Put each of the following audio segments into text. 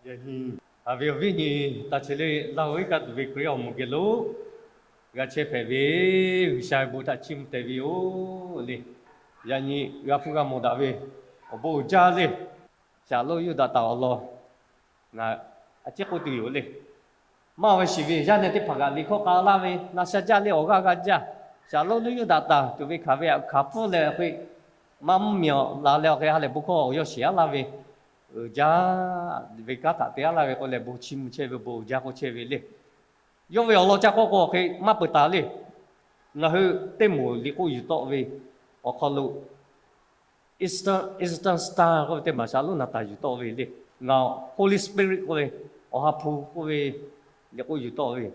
Yaꞈ nyi, haꞈ ve awˬ viˉ nyi taˇ chehˇ le, Laˇ huˍ iˉ kaˆ tuˬ ve Hkriꞈ yaˇ awˬ moˍ geh lo g'a chehˇ hpehꞈ ve G'uiˬsha ve bon htaꞈ chiˇ mvuh tehꞈ ve yoˬ le. Yaꞈ nyi g'a hpuˇ g'a mawˬ daꞈ ve awˬ bon uiˍ jaˇ le. Shaˍlonˇ Yuˇdaꞈ taˍ awˬ lawn ngaˬ a ciˉ k'oˆ tuˬ yoˬ le. Maˇ ve shiˍ ve yaˇ nehˬ teˇ hpaˍ kaꞈ liꞈ hkawˇ k'a laˇ ve na sha jaˇ le awˬ g'aˇ g'a jaˇ. Shaˍlonˇ Yuˇdaꞈ taˍ tuˬ ve hkanˍ ve aꞈ hkanˍ pfuhˇ leh awˬ hk'e maˇ mvuhˇmiˬ awˬ la leh awˬ hk'e ha lehˬ bon hkawˇ awˬ yawˇ shiˍ aˉ laˇ ve, uiˍ jaˇ ve kanˉ htaꞈ te aˉ laˇ ve k'oˆ leh bon chiˇ mvuh chehˇ ve bon uiˍ jaˇ k'oˆ chehˇ ve le. Yawˇ ve awˬ lawn ca k'awˇ k'o awˬ hk'e maˇ peuˬ taˍ le. Ngaˬ hui teˇ moˍ liꞈ k'oˆ yuˬ tawˆ ve awˬ hk'aw lo Eastern Star k'oˆ ve teˇ maˬ Shaˍlonˇ Naˍtaˍ yuˬ tawˆ ve le. Ngaˬ Holy Spirit k'oˆ ve, Awˬ ha hpu k'oˆ ve liꞈ k'oˆ yuˬ tawˆ ve,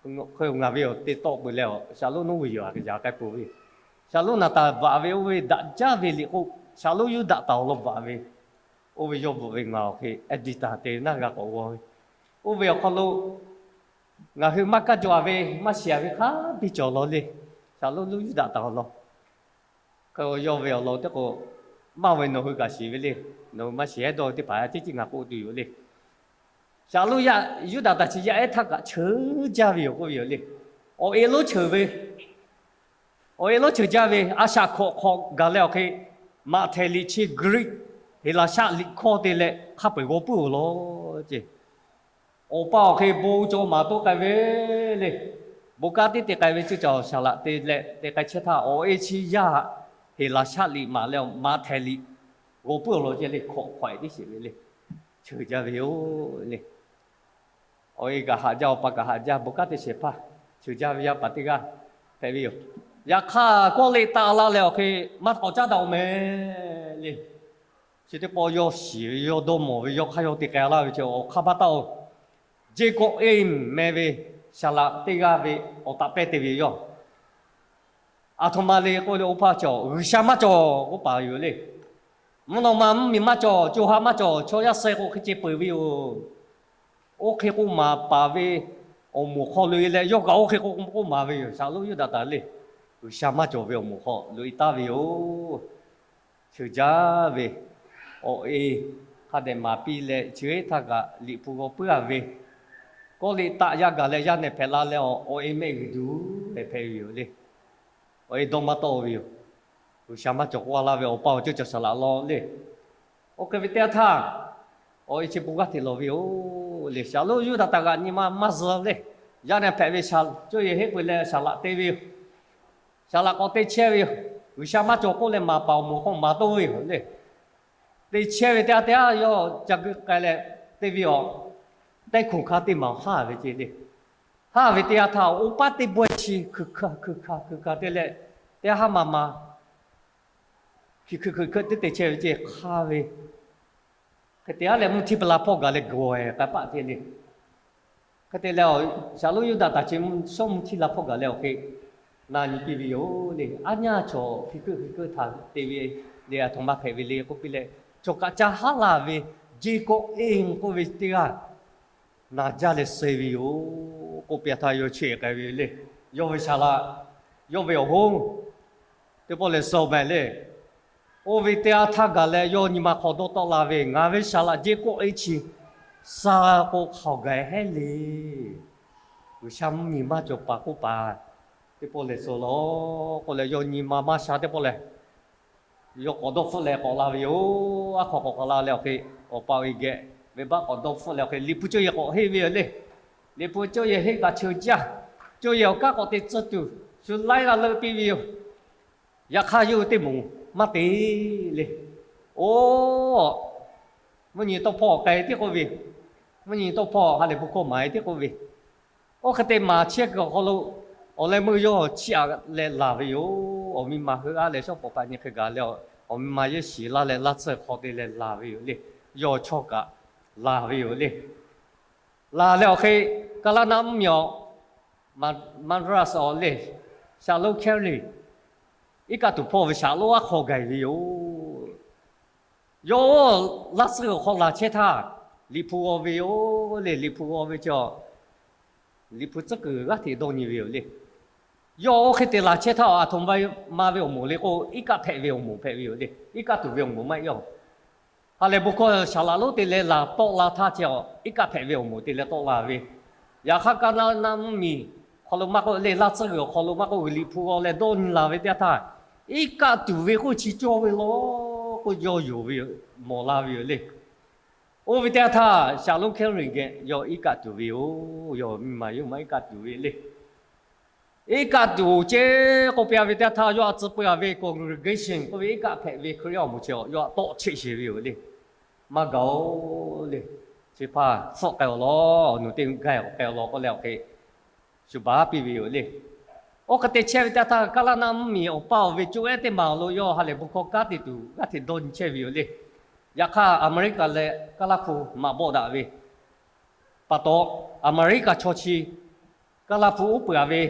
ngaˬ ve awˬ te tawˆ peuˬ leh, Shaˍlonˇ Naˍtaˍ ve yoˬ a yaꞈ k'ai peuˬ ve, Shaˍlonˇ Naˍtaˍ bvuhꞈ ve oˇ ve daꞈ jaˇ ve liꞈ k'oˆ, Shaˍlonˇ Yuˇdaꞈ taˍ awˬ lawn bvuhꞈ ve, oˇ ve yawˇ bvuhꞈ ve ngaˬ awˬ hk'e editor te naˇ g'a k'awꞈ g'aw ve, oˇ ve awˬ hk'aw lo ngaˬ hui maˇ kaˇ jaw a ve, maˇ shiˍ a ve hk'a biˇ cawˬ law le. Shaˍlonˇ Yuˇdaꞈ taˍ awˬ lawn hk'e yawˇ ve awˬ lawn teˇ k'o, maˇ ve nawˬ hui kaꞈ shiˍ ve le. Nawˬ hui maˇ shiˍ ehˉ dawˇ ve teˇ hpaˍ a ciˉ ciˉ ngaˬ k'oˆ tuˬ yoˬ le. Shaˍlonˇ Yuˇdaꞈ taˍ chi yaˇ ehˉ htaˇ kaꞈ cheuˬ jaˇ ve yoˬ k'oˆ ve yoˬ le. Awˬ e lonˉ cheuˬ ve, awˬ e lonˉ cheuˬ jaˇ ve a shaꞈ hkawꞈ hk'awꞈ gaˬ leh awˬ hk'e, Maꞈhtehˍ liꞈ chi Greek, Heˍlaˍsaˆ liꞈ hkawˇ te leh hk'a peu-eˬ g'aw puiˉ-oˬ law ce. Awˬ pa awˬ hk'e bon cawˬ maˍ toˆ k'ai ve le. Bon kanˉ tiˉ te k'ai ve ceuˬ cawˬ saˍ laꞈ te leh te k'ai chehˇ htaˇ, awˬ e chi yaˇ Heˍlaˍsaˆ liꞈ maˍ leh Maꞈhtehˍ liꞈ g'aw puiˉ-oˬ law ce le, hkawꞈ hk'awꞈ e tiˉ sheˍ ve le. Cheuˬ jaˇ ve yoˬ le. Awˬ e kaꞈ haꞈ jaˇ, awˬ pa kaꞈ haꞈ jaˇ, bon kanˉ te shehˍ hpaˇ cheuˬ jaˇ ve yaˇ paˍ teˇ g'aˇ hpehꞈ ve yoˬ. Yaꞈ hk'aˇ, kawˇ leˆ taˆ laˇ leh awˬ hk'e maˇ k'awꞈ caˉ daꞈ-oˬ mehˍ le. Chi teˇ pawˆ yawˇ shiˍ ve, yawˇ dawˇ mawˬ ve, yawˇ hk'aˇ yawˇ te k'ai laˇ ve chi awˬ hk'aˇ maˇ taˆ-oˬ. Jacob Ames meh ve saˍ laꞈ teˇ g'aˇ ve awˬ taꞈ pehˇ te ve yoˬ. Aˬ htoꞈ ma le k'oˆ le, oˇ hpaˇ cawˬ G'uiˬsha maˇ cawˬ k'oˆ paˍ yoˬ le. Mvuhˇ naw ma mvuhˇmiˬ maˇ cawˬ, co ha maˇ cawˬ, chaw yaˇ suh k'o hk'e ce peuˬ ve yoˬ. Oˇ hk'e k'oˆ maˍ paˍ ve awˬ moˍ hk'aw lo e leh, yawˇ kaꞈ oˇ hk'e k'oˆ k'oˆ maˍ ve yoˬ. Shaˍlonˇ Yuˇdaꞈ taˍ le, G'uiˬsha maˇ cawˬ ve awˬ moˍ hk'aw lo e taˍ ve yoˬ. Cheuˬ jaˇ ve awˬ e hk'a dehꞈ maˍ piˇ leh, chi ve htaˇ kaꞈ liꞈ hpu g'aw puiˉ-a ve, kawˇ leˆ taˆ yaˇ gaˬ leh yaˇ nehˬ hpehꞈ la leh, awˬ e mehˆ g'uiˬ duˬ leh hpehꞈ ve yoˬ le. Awˬ e dawˇ maˇ tawˆ ve yoˬ. G'uiˬsha maˇ cawˬ k'oˆ laˇ ve awˬ pa awˬ ceuˬ cawˬ saˍ laꞈ law le. Oˇ hk'e ve teˇ yanˇ htaˇ, awˬ e chi bon g'aˇ hteꞈ lawˬ ve yoˬ le. Shaˍlonˇ Yuˇdaꞈ taˍ g'aꞈ nyi ma maˇ zuhˬ le. Yaˇ nehˬ hpehꞈ ve shaˍ cuˇ yiˍ heˆ peuˬ leh saˍ laꞈ te ve yoˬ. Saˍ laꞈ k'awꞈ te chehˇ ve yoˬ. G'uiˬsha maˇ cawˬ k'oˆ leh maˍ paˍ awˬ moˍ hk'aw maˍ toˆ ve yoˬ le. Te chehˇ ve teˇ yanˇ teˇ yanˇ yawˇ ca geuˆ k'ai leh te ve awˬ, teˇ hkunˍ hkanˇ teˇ maˬ haˉ ve ce le. Haˉ ve teˇ yanˇ htaˇ, oˇ paˉ teˇ bawehˇ chi hkui hkanˍ hkui hkanˍ hkui hkanˍ te leh, teˇ haˉ ma ma hkui hkui hkui hkanˍ teˇ te chehˇ ve ce hk'a ve, hk'e te aˉ leh mvuhˇ htiˇ pu la hpawˇ gaˬ leh gawˬ-e k'ai paˆ ce le. Hk'e te leh, Shaˍlonˇ Yuˇdaꞈ taˍ chi shawˉ mvuhˇ htiˇ la hpawˇ gaˬ leh awˬ hk'e na nyi piˇ ve yoˬ le. Aˉ nyaˇ chaw hkui hkanˍ hkui hkanˍ htaꞈ te ve le, aˬ htoꞈ ma hpehꞈ ve le k'oˆ piˇ leh, chaw kaꞈ ca haˉ laˇ ve, Jacob Ames k'oˆ ve teˇ g'aˇ na jaˇ leh suh ve yoˬ k'oˆ piˇ htaˇ, yawˇ cheˇ k'ai ve yoˬ le. Yawˇ ve saˍ laꞈ, yawˇ ve awˬ hoˉ teˇ pawˆ lehˬ suh mehˍ le. Oˇ ve teˇ yanˇ htaˇ gaˬ leh yawˇ nyi ma hk'aw dawˇ tawˆ la ve, ngaˬ ve saˍ laꞈ Jacob Ames chi suh k'o hk'aoˍ gaˬ hehˉ le. G'uiˬsha mvuhˇmiˬ maˇ cawˬ paˍ k'oˆ paˍ teˇ pawˆ lehˬ suh law k'oˆ leh, yawˇ nyi ma maˇ sha teˇ pawˆ lehˬ, yawˇ k'awꞈ dawˇ hpfuhˆ leh k'awꞈ la ve yoˬ. Aˉ hk'aw k'awꞈ k'awꞈ la leh awˬ hk'e, awˬ pa awˬ e geh venˇbaˆ k'awꞈ dawˇ hpfuhˆ leh awˬ hk'e, liꞈ hpu cuˇ yehˬ k'awꞈ henˇ ve yoˬ le. Liꞈ hpu cuˇ yehˬ henˇ kaꞈ cheuˬ jaˇ. Cuˇ yehˬ awˬ kanˉ k'awꞈ te tcuh tuˬ shu laiˉ g'aˇ leuˆ piˇ ve yoˬ. Yaꞈ hk'aˇ yawˇ hui teˇ moˍ maˇ te le. Oˇ, mvuhˇ nyi tawˇ hpawˇ k'ai tiˉ k'oˆ ve, mvuhˇ nyi tawˇ hpawˇ ha lehˬ bon hkawˇ maˍ e tiˉ k'oˆ ve, oˇ hk'e te maˍ chehˇ kuiˬ awˬ hk'aw lo, awˬ leh meuˇ yawˇ chiˇ aꞈ leh laˬ ve yoˬ. Awˬ miˇ ma hui aˉ leh shawˉ pawˍ paˍ nyi hk'e gaˬ leh, awˬ miˇ ma yehˇ shiˍ laˇ leh laˇ tsuhˇ hk'aw te leh laˬ ve yoˬ le. Yawˇ chawˇ kaꞈ laˬ ve yoˬ le. Laˬ leh awˬ hk'e, Kaˍlaˇ naˆ mvuhˇmiˬ awˬ, Madras awˬ le, Charlotte County, iˉ kaˆ tuˬ hpawˇ ve Shaˍlonˇ aˉ hk'aw gaˬ ve yoˬ. Yawˇ laˇ tsuhˇ awˬ hk'aw laˬ chehˇ htaˇ, liꞈ hpu g'aw ve yoˬ le. Liꞈ hpu g'aw ve chaw, liꞈ hpu tcuhˉ kuiˬ g'aˇ hteꞈ dawˇ nyi ve yoˬ le. Yawˇ oˇ hk'e te laˬ chehˇ htaˇ, aˬ htoꞈ ma ve awˬ moˍ le k'o, iˉ kaˆ hpehꞈ ve awˬ moˍ hpehꞈ ve yoˬ le. Iˉ kaˆ tuˬ ve awˬ moˍ maˇ heˆ yoˬ. Ha lehˬ bon hkawˇ saˍ laꞈ lonˉ te leh laˬ tawˆ la htaˇ chi awˬ iˉ kaˆ hpehꞈ ve awˬ moˍ te leh tawˆ la ve. Yaꞈ hk'aˇ, Kaˇ naˆ naˆ mvuhˇmiˬ hk'aw lo maˇ k'oˆ leh, Laˇ tcuhˇ g'uiˬ awˬ hk'aw lo maˇ k'oˆ, G'uiˬ liꞈ hpu g'aw leh dawˇ nyi la ve teˇ yanˇ htaˇ, iˉ kaˆ tuˬ ve k'oˆ chi cawˇ ve law k'oˆ yawˇ yonˍ ve, mawˬ la ve yoˬ le. Oˇ ve teˇ yanˇ htaˇ, Shaˍlonˉ Kehˇriˍ geh yawˇ iˉ kaˆ tuˬ ve yoˬ. Yawˇ miˬ ma yawˇ maˇ iˉ kaˆ tuˬ ve le. Iˉ kaˆ tuˬ ceˇ k'oˆ piˇ ve teˇ yanˇ htaˇ, yawˇ a tcuh peu-a ve congregation k'oˆ ve iˉ kaˆ hpehꞈ ve Hkriꞈ yaˇ awˬ moˍ chi yawˇ a tawˆ cheˆ sheˍ ve yoˬ le. Maˇ gaˬ-oˬ le. Chi hpaˇ hpfuhˆ k'ai awˬ lawn, awˬ nu teˇ g'aˇ k'ai awˬ lawn k'oˆ leh awˬ hk'e shuˍ baˬ piˇ ve yoˬ le. Oˇ hk'e te chehˇ ve teˇ yanˇ htaˇ, Kaˇ laˇ naˆ mvuhˇmiˬ awˬ paˇ awˬ ve coˇ ehˉ teˇ maˬ awˬ lo yawˇ ha lehˬ bon hkawˇ kanˉ te tuˬ g'aˇ hteꞈ dawˇ nyi chehˇ ve yoˬ le. Yaꞈ hk'aˇ, Aˍmeˍriˆkaˍ leh Kaˇ laˇ hpu maꞈ bawˆ daꞈ ve pa taw, Aˍmeˍriˆkaˍ chaw chi Kaˇ laˇ hpu uˉ peunˍ-a ve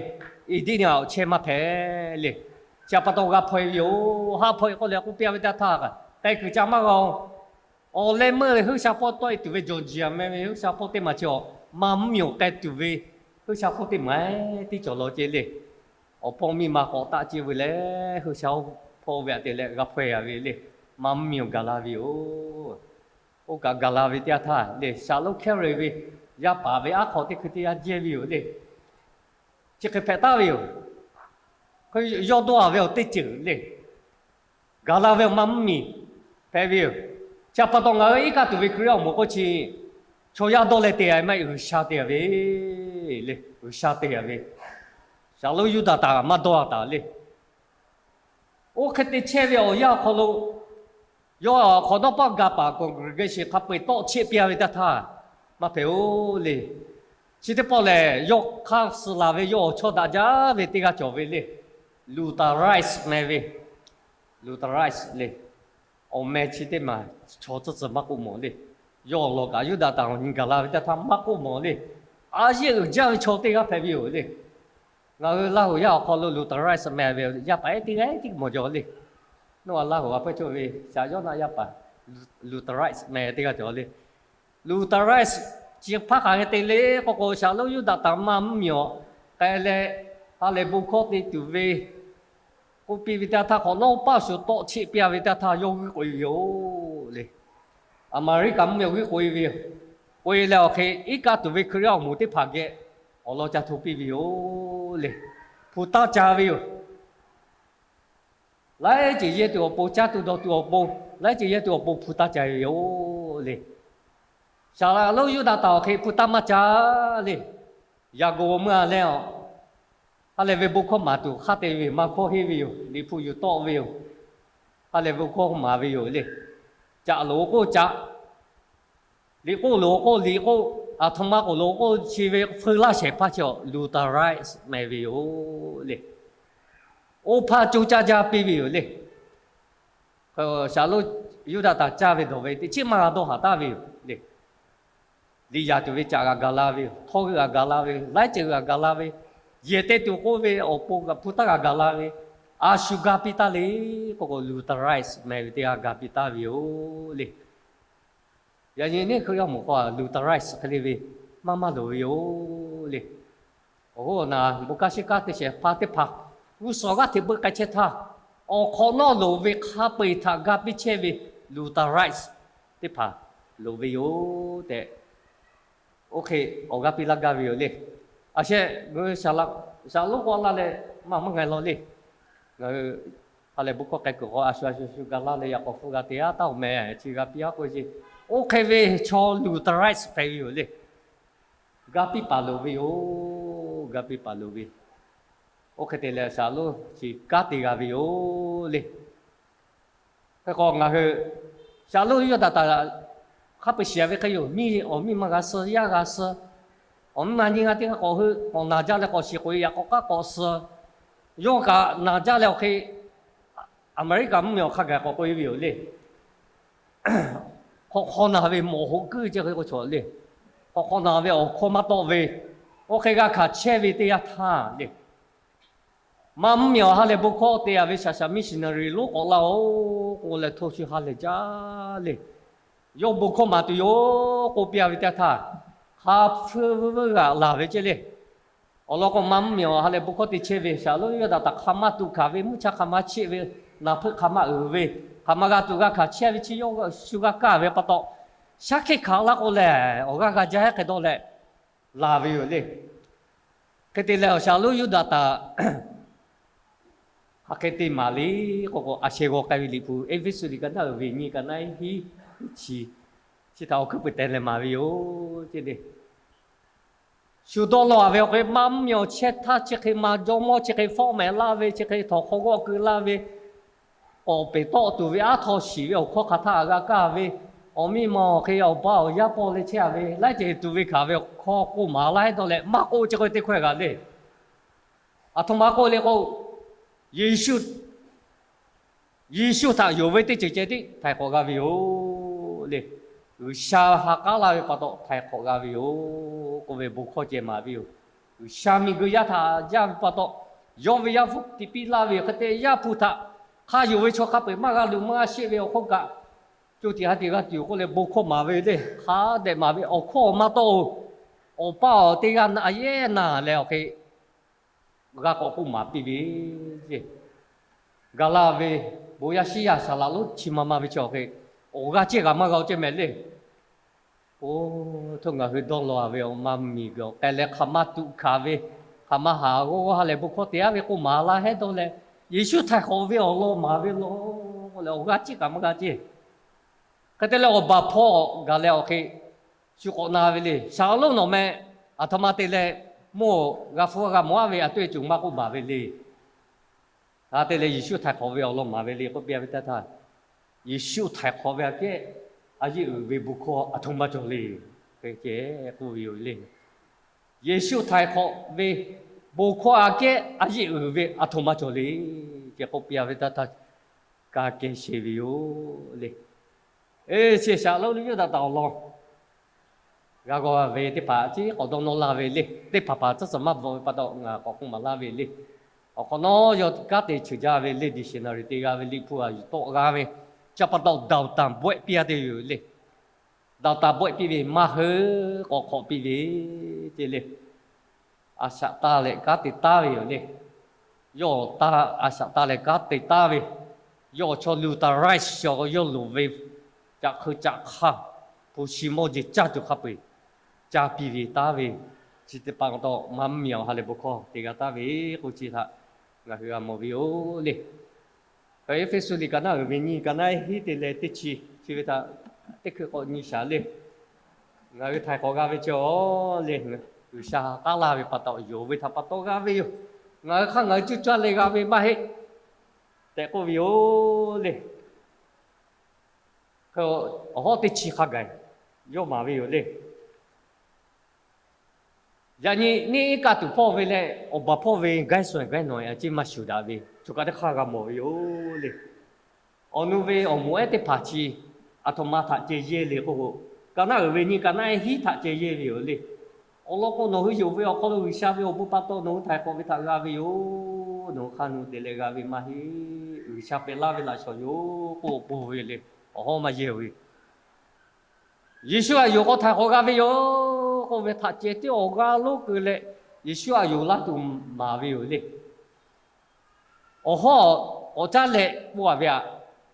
Indiana awˬ chehˇ maˇ hpehꞈ le. Chi pa taw g'a hpaw-e ve yoˬ. Haˆ hpaw-e k'oˆ leh k'oˆ piˇ ve teˇ yanˇ htaˇ, k'ai kuiˬ ca maˇ g'a-o. Awˬ leh meuˇ Huˉ sha hpawˇ tawˆ-e tuˬ ve Georgia meh ve Huˉ sha hpawˇ teˇ maˬ chi awˬ, maˇ mvuhˇmiˬ awˬ k'ai tuˬ ve Huˉ sha hpawˇ teˇ maˬ tiˉ cawˬ law ceˇ le. Awˬ hpawˇ miˇ ma k'awꞈ taˆ ceˇ ve leh, Huˉ sha hpawˇ ve aꞈ te leh g'a hpaw-e-a ve le. Maˇ mvuhˇmiˬ awˬ gaˬ la ve yoˬ. Oˇ kaꞈ gaˬ la ve teˇ yanˇ htaˇ le, Shaˍlonˉ Kehˇriˍ ve yaˇ paˍ ve aˉ hk'aw teˇ hkui teˇ yanˇ jehˇ ve yoˬ le. Chi hk'e hpehꞈ taˍ ve yoˬ. Yawˇ dawˇ-a ve awˬ teˇ ceuˬ le. Gaˬ la ve awˬ maˇ mvuhˇmiˬ hpehꞈ ve yoˬ. Chi pa taw ngaˬ hui iˉ kaˆ tuˬ ve Hkriꞈ yaˇ awˬ moˍ k'oˆ chi, chaw yaˇ dawˇ leh te-a maˇ heˆ, G'uiˬsha te-a ve le. G'uiˬsha te-a ve. Shaˍlonˉ Yuˇdaꞈ taˍ maˇ dawˇ-a taˍ le. Oˇ hk'e te chehˇ ve awˬ yanˇ awˬ hk'aw lo, yawˇ awˬ hk'awꞈ nawˉ paˆ ga paˍ congregation hk'a peu-eˬ tawˆ cheˆ piˇ-a ve teˇ htaˇ, maˇ hpehꞈ-oˬ le. Chi teˇ pawˆ lehˬ, yawˇ hk'aˇ suh laˬ ve yawˇ awˬ chawˇ daꞈ jaˇ ve teˇ g'aˇ cawˬ ve le. Luther Rice meh ve, Luther Rice le. Awˬ meh chi teˇ maˬ chaw tcuhˇ tcuhˇ maˇ k'oˆ mawˬ le. Yawˇ awˬ lawn kaꞈ Yuˇdaꞈ taˍ awˬ nyi gaˬ la ve teˇ htaˇ maˇ k'oˆ mawˬ le. A yeˇ uiˍ jaˇ ve chaw teˇ g'aˇ hpehꞈ ve yoˬ le. Ngaˬ hui Laˇ huˍ yaˇ awˬ hk'aw lo Luther Rice meh ve yaˇ paˍ ehˉ teˇ g'aˇ tiˉ mawˬ jaw le. Nawˬ-a Laˇ huˍ a pehˇ cawˇ ve Shaˍ Yawˇnaˆ yaˇ paˍ Luther Rice meh teˇ g'aˇ cawˬ le. Luther Rice chi hpaˇ hk'aˬ hk'e te le k'oˆ k'o, Shaˍlonˉ Yuˇdaꞈ taˍ maˇ mvuhˇmiˬ awˬ k'ai leh, ha lehˬ bon hkawˇ te tuˬ ve k'oˆ piˇ ve teˇ htaˇ, hk'awꞈ nawˉ paˆ shuˍ tawˆ cheˆ piˇ-a ve teˇ htaˇ yawˇ g'uiˇ k'oꞈ-e ve yoˬ le. Aˍmeˍriˆkaˍ mvuhˇmiˬ awˬ g'uiˇ k'oꞈ-e ve yoˬ. K'oꞈ-e leh awˬ hk'e iˉ kaˆ tuˬ ve Hkriꞈ yaˇ awˬ moˍ teˇ hpaˍ geh awˬ lawn ca hto piˇ ve yoˬ le. Hpu taˇ ca ve yoˬ. Laiˉ ceuˬ yehˇ tuˬ awˬ pon, caˇ tuˬ dawˬ tuˬ awˬ pon, laiˉ ceuˬ yehˇ tuˬ awˬ pon hpu taˇ ca ve yoˬ le. Shaˍlonˉ Yuˇdaꞈ taˍ awˬ hk'e hpu taˇ maˇ ca le. Yaꞈ g'awˬ meuˇ-a leh, ha lehˬ ve bon hkawˇ maˍ tuˬ hk'aˇ te ve maˇ hkawˇ henˇ ve yoˬ. Liꞈ hpu yuˬ tawˆ ve yoˬ. Ha lehˬ ve bon hkawˇ maˍ ve yoˬ le. Caꞈ loˍ k'oˆ caꞈ, liꞈ k'oˆ loˍ k'oˆ liꞈ k'oˆ, aˬ htoꞈ ma k'oˍ loˍ k'oˆ chi ve hpu laˇ shehˍ hpaˇ chi Luther Rice meh ve yoˬ le. Oˇ hpaˇ coˇ caˇ jaˇ piˇ ve yoˬ le. Shaˍlonˉ Yuˇdaꞈ taˍ caˇ ve dawˬ ve teˇ chiˉ maˇ g'a dawˇ haˍ taˍ ve yoˬ le. Liꞈ yaˍ tuˬ ve caꞈ g'a gaˬ la ve yoˬ. Htawˇ g'euˆ g'a gaˬ la ve, laiˉ ceuˬ g'a gaˬ la ve, yehˬ te tuˬ k'oˆ ve awˬ pon hpu taˇ g'a gaˬ la ve, a shu ga piˇ taˍ le k'oˆ k'o, Luther Rice meh ve teˇ g'aˇ ga piˇ taˍ ve yoˬ le. Yaꞈ nyi neˇ Hkriꞈ yaˇ awˬ moˍ k'o, Luther Rice hk'e le ve maˇ maˇ loˍ ve yoˬ le. Awˬ hoˉ awˬ naˍ bon kanˉ shiˉ kanˉ te shehˍ hpaˇ teˇ hpaˍ g'uˇ suhˍ g'aˇ hteꞈ beuꞈ k'ai chehˇ htaˇ, awˬ hk'awꞈ nawˉ loˍ ve hk'a peu-eˬ htaꞈ ga piˇ chehˇ ve Luther Rice teˇ hpaˍ loˍ ve yoˬ tehꞈ, oˇ hk'e awˬ g'aˇ piˇ laˇ gaˇ ve yoˬ le. A shehˆ, ngaˬ hui Shaˍlonˉ k'awꞈ laˇ leh maˇ maˇ ngaˬ law le. Ngaˬ hui ha lehˬ bon hkawˇ k'ai kuiˬ k'o, a shu a shu shu ga laˇ leh yaꞈ k'awꞈ hpfuhˆ g'a te-a taˍ-oˬ meh, chi g'a piˇ-a k'oˆ ve ce. Oˇ hk'e ve chaw Luther Rice hpehꞈ ve yoˬ le. Ga piˇ paˍ loˍ ve yoˬ. Ga piˇ paˍ loˍ ve. Oˇ hk'e te leh Shaˍlonˉ chi kanˉ te g'a ve yoˬ le. Hk'e k'o ngaˬ hui Shaˍlonˉ Yuˇdaꞈ taˍ hk'a peu-eˬ shiˍ ve hk'e yoˬ. Miˇ awˬ miˇ ma g'a suh, yaˇ g'a suh, awˬ miˇ ma nyiˇ g'aˇ teˇ g'aˇ k'awꞈ heuˆ k'awꞈ naˬ jaˇ leh k'awꞈ shiˍ k'oꞈ-e, yaꞈ k'awꞈ k'aˉ k'awꞈ suh. Yawˇ kaꞈ naˬ jaˇ leh awˬ hk'e Aˍmeˍriˆkaˍ mvuhˇmiˬ awˬ hk'a gaˬ k'awꞈ k'oꞈ-e ve yoˬ le. Hk'awꞈ hk'aw naˬ ve mawꞈ hoꞈ kuiˉ ceh hk'e k'o chaw le. Hk'awꞈ hk'aw naˬ ve awˬ hkawˇ maˇ tawˆ ve, oˇ hk'e g'a hkanˍ chehˇ ve teˇ yanˇ htaˇ le, maˇ mvuhˇmiˬ awˬ ha lehˬ bon hkawˇ te-a ve shaˍ shaˍ missionary lonˉ k'awꞈ laˇ-oˬ k'oˆ leh hto shu ha lehˬ jaˇ le. Yawˇ bon hkawˇ maˍ tuˬ yoˬ k'oˆ piˇ-a ve teˇ yanˇ htaˇ, hk'a hpfuhˇ veuˇ veuˇ g'aꞈ laˬ ve ceh le. Awˬ lawn k'o, maˇ mvuhˇmiˬ awˬ ha lehˬ bon hkawˇ te chehˇ ve Shaˍlonˉ Yuˇdaꞈ taˍ hk'a maˇ tuꞈ hkanˍ ve, mvuhˇ cha hk'a maˇ cheˆ ve, naˍ hpeuˆ hk'aˬ ma uiˍ ve, hk'aˬ ma g'a tuꞈ g'a hkanˍ chehˇ ve chi yawˇ shu g'a kaˇ ve pa taw, shaˉ hkiˆ hkanˍ laˇ k'o lehˬ, awˬ g'aˇ g'a jaˇ hk'e dawˇ leh laˬ ve yoˬ le. Hk'e te leh awˬ shaˍ lonˉ Yuˇdaꞈ htaꞈ hk'aˬ hk'e te maˍ le k'o k'o, a sheh g'aw k'ai ve Liꞈ hpu Eˇfeˇsuꞈ liꞈ ka naˉ uiˍ ve nyiˇ ka naˉ hiˉ chi, chi htaꞈ awˬ hkuiˉ puiˍ teh leh maˍ ve yoˬ ceˇ le. Shu dawˇ law-a ve awˬ hk'e maˇ mvuhˇ miˬ awˬ chehˇ htaˇ chi hk'e ma jawˇ mawˇ chi hk'e fawˆ mehˍ laˇ ve, chi hk'e htawnˍ hk'aw g'awˆ keu laˇ ve, k'awꞈ peˍ tawˆ tuˬ ve aˉ htaw shiˍ ve awˬ hkawˇ hk'aˬ htaˇ g'a kaˇ ve, awˬ miˇ ma awˬ hk'e awˬ ba awˬ yaˇ paw leh chehˇ-a ve laiˉ ceuˬ tuˬ ve hkanˍ ve awˬ hkawˇ k'oˆ maˍ laˇ hehˉ dawˇ leh maˇ k'oˆ chi k'oˆ ve teˇ hkawˇ g'a le. Aˬ htoꞈ ma k'oˆ le k'o, Yeˍsuˆ Yeˍsuˆ htaꞈ yonˍ ve teˇ ceuˬ ceh tiˉ htaiˍ hk'awꞈ g'a ve yoˬ le. G'uiˬsha ha k'aˉ laˇ ve pa taw htaiˍ hk'awꞈ g'a ve yoˬ k'oˆ ve bon hkawˇ ceh maˍ ve yoˬ. G'uiˬsha miˬguiˬ yaˇ htaꞈ jaˇ ve pa taw, yawˇ ve Yaˇ hpu tiꞈ piˇ laˇ ve yoˬ. Hk'e te Yaˇ hpu htaꞈ hk'a yonˍ ve chaw hk'a peu-eˬ maˇ g'a luˬ maˇ g'a sheˆ ve awˬ hk'oˆ kaꞈ, co tiꞈ ha tiꞈ g'a tuˬ k'oˆ leh bon hkawˇ maˍ ve le. Hk'a dehꞈ maˍ ve awˬ hkawˇ maˇ tawˆ-oˬ. Awˬ pa awˬ teˇ g'aˇ na yehˉ na leh awˬ hk'e g'a k'awꞈ k'oˆ maˍ piˇ ve ceˇ. Gaˬ la ve bon yaˇ shiˉ yaˇ saˍ laꞈ lonˉ chi ma ma ve chi awˬ hk'e, awˬ g'aˇ ceˇ g'a maˇ g'a-o ceˇ mehˍ le. Oˇ htoˇ ngaˬ hui dawˇ law-a ve awˬ ma miˬguiˬ awˬ k'ai leh hk'aˬ ma tuꞈ hkanˍ ve, hk'aˬ ma haˍ g'awˇ g'awˇ ha lehˬ bon hkawˇ te-a ve k'oˆ maˍ laˇ hehˉ dawˇ leh, Yeˍsuˆ htaiˍ hk'awꞈ ve awˬ lawn maˍ ve law k'oˆ leh awˬ g'aˇ ceˇ kaꞈ maˇ g'a ceˇ. Hk'e te leh awˬ baˬ hpawˇ gaˬ leh awˬ hk'e shu k'awꞈ na ve le. Shaˍ lonˉ nawˬ meh aˬ htoꞈ ma te leh mawˇ g'a hpfuhˇ g'a mawˬ-a ve a toˇ e cuˬ maˇ k'oˆ baˬ ve le. Hk'e te leh Yeˍsuˆ htaiˍ hk'awꞈ ve awˬ lawn maˍ ve le k'oˆ piˇ-a ve teˇ htaˇ, Yeˍsuˆ htaiˍ hk'awꞈ ve aꞈ kehˉ a yeˆ uiˍ ve bon hkawˇ aˬ htoꞈ ma cawˬ le. Hk'e ceh k'oˆ ve yoˬ le. Yeˍsuˆ htaiˍ hk'awꞈ ve bon hkawˇ aꞈ kehˉ a yeˆ uiˍ ve aˬ htoꞈ ma cawˬ le. Ceh k'oˆ piˇ-a ve teˇ htaˇ, ka keh sheˍ ve yoˬ le. Eˇ, chi shaˍ lonˉ Yuˇdaꞈ htaꞈ awˬ lawn g'a g'aw ve teˇ hpaˍ ciˉ k'awꞈ dawˇ nawˇ laˇ ve le. Teˇ hpaˍ hpaˍ tcuhˉ tcuhˬ maˇ bvuhꞈ ve pa taw ngaˬ k'awꞈ k'oˆ maˍ laˇ ve le. Awˬ hk'awꞈ nawˉ yawˇ kanˉ te cheuˬ jaˇ ve le, dictionary te g'a ve Liꞈ hpu a yuˬ tawˆ g'a ve, ca pa taw Daˍoˍtanˍ bawehˆ piˇ-a te yoˬ le. Daˍoˍtanˍ bawehˆ piˇ ve maˇ hui k'awꞈ hk'awꞈ piˇ ve ceˇ le. A shaꞈ taˇ leh kanˉ te taˉ ve yoˬ le. Yawˇ a shaꞈ taˇ leh kanˉ te taˉ ve, yawˇ chaw luˬ taˍ raiˉ shaw yawˇ loˍ ve, caꞈ hk'eu caꞈ hk'aˇ, hpu shi mawˇ jeˬ caˇ tuˬ hk'a peu-eˬ caˇ piˇ ve taˉ ve, chi teˇ hpaˍ taw maˇ miˬ awˬ ha lehˬ bon hkawˇ te g'a taˉ ve k'oˆ chi htaꞈ ngaˬ hui g'a mawˬ ve yoˬ le. Eˇfeˇsuꞈ liꞈ ka naˉ uiˍ ve nyiˇ ka naˉ hiˉ te leh teˇ chi chi ve htaꞈ teˇ hkui k'awꞈ nyi shaˍ le. Ngaˬ hui htaiˍ hk'awꞈ g'a ve cawˬ le. G'uiˬsha k'aˉ laˇ ve pa taw yonˍ ve htaꞈ pa taw g'a ve yoˬ. Ngaˬ hui hk'aˇ ngaˬ hui cuˇ caˇ leh g'a ve maˇ heˆ tehꞈ k'oˆ ve yoˬ le. Awˬ hawˉ teˇ chi hk'a gaˬ yawˇ maˍ ve yoˬ le. Yaꞈ nyi neˇ kaˆ tuˬ hpawˇ ve leh awˬ baˬ hpawˇ ve gaiˇ suh gaiˇ nawˬ a ciˉ maˇ shuˍ daꞈ ve, choˬ kaˬ teˇ hk'aˇ g'a mawˬ ve yoˬ le. Awˬ nu ve awˬ moˍ ehˉ teˇ hpaˍ chi aˬ htoꞈ ma htaꞈ ceh yehˇ le k'o k'o, ka naˉ uiˍ ve nyiˇ ka naˉ hiˉ htaꞈ ceh yehˇ ve yoˬ le. Awˬ lawn k'o, nawˬ hui yonˍ ve awˬ hk'aw lo G'uiˬsha ve awˬ bon pa taw nawˬ hui htaiˍ hk'awꞈ ve htaꞈ g'a ve yoˬ. Nawˬ hui hk'a nu te leh g'a ve maˇ heˆ. G'uiˬsha pehꞈ laˇ ve laꞈ shawˍ yoˬ k'oˆ k'oˆ ve le. Awˬ hawˉ maˇ yehˇ ve Yeˍsuˆ aꞈ yonˍ k'o htaiˍ hk'awꞈ g'a ve yoˬ k'oˆ ve htaꞈ ceh tiˉ awˬ g'aˇ lonˉ keu leh, Yeˍsuˆ aꞈ yonˍ laˇ tuˬ maˍ ve yoˬ le. Awˬ hawˉ k'awꞈ caˉ leh k'oˆ-a ve aꞈ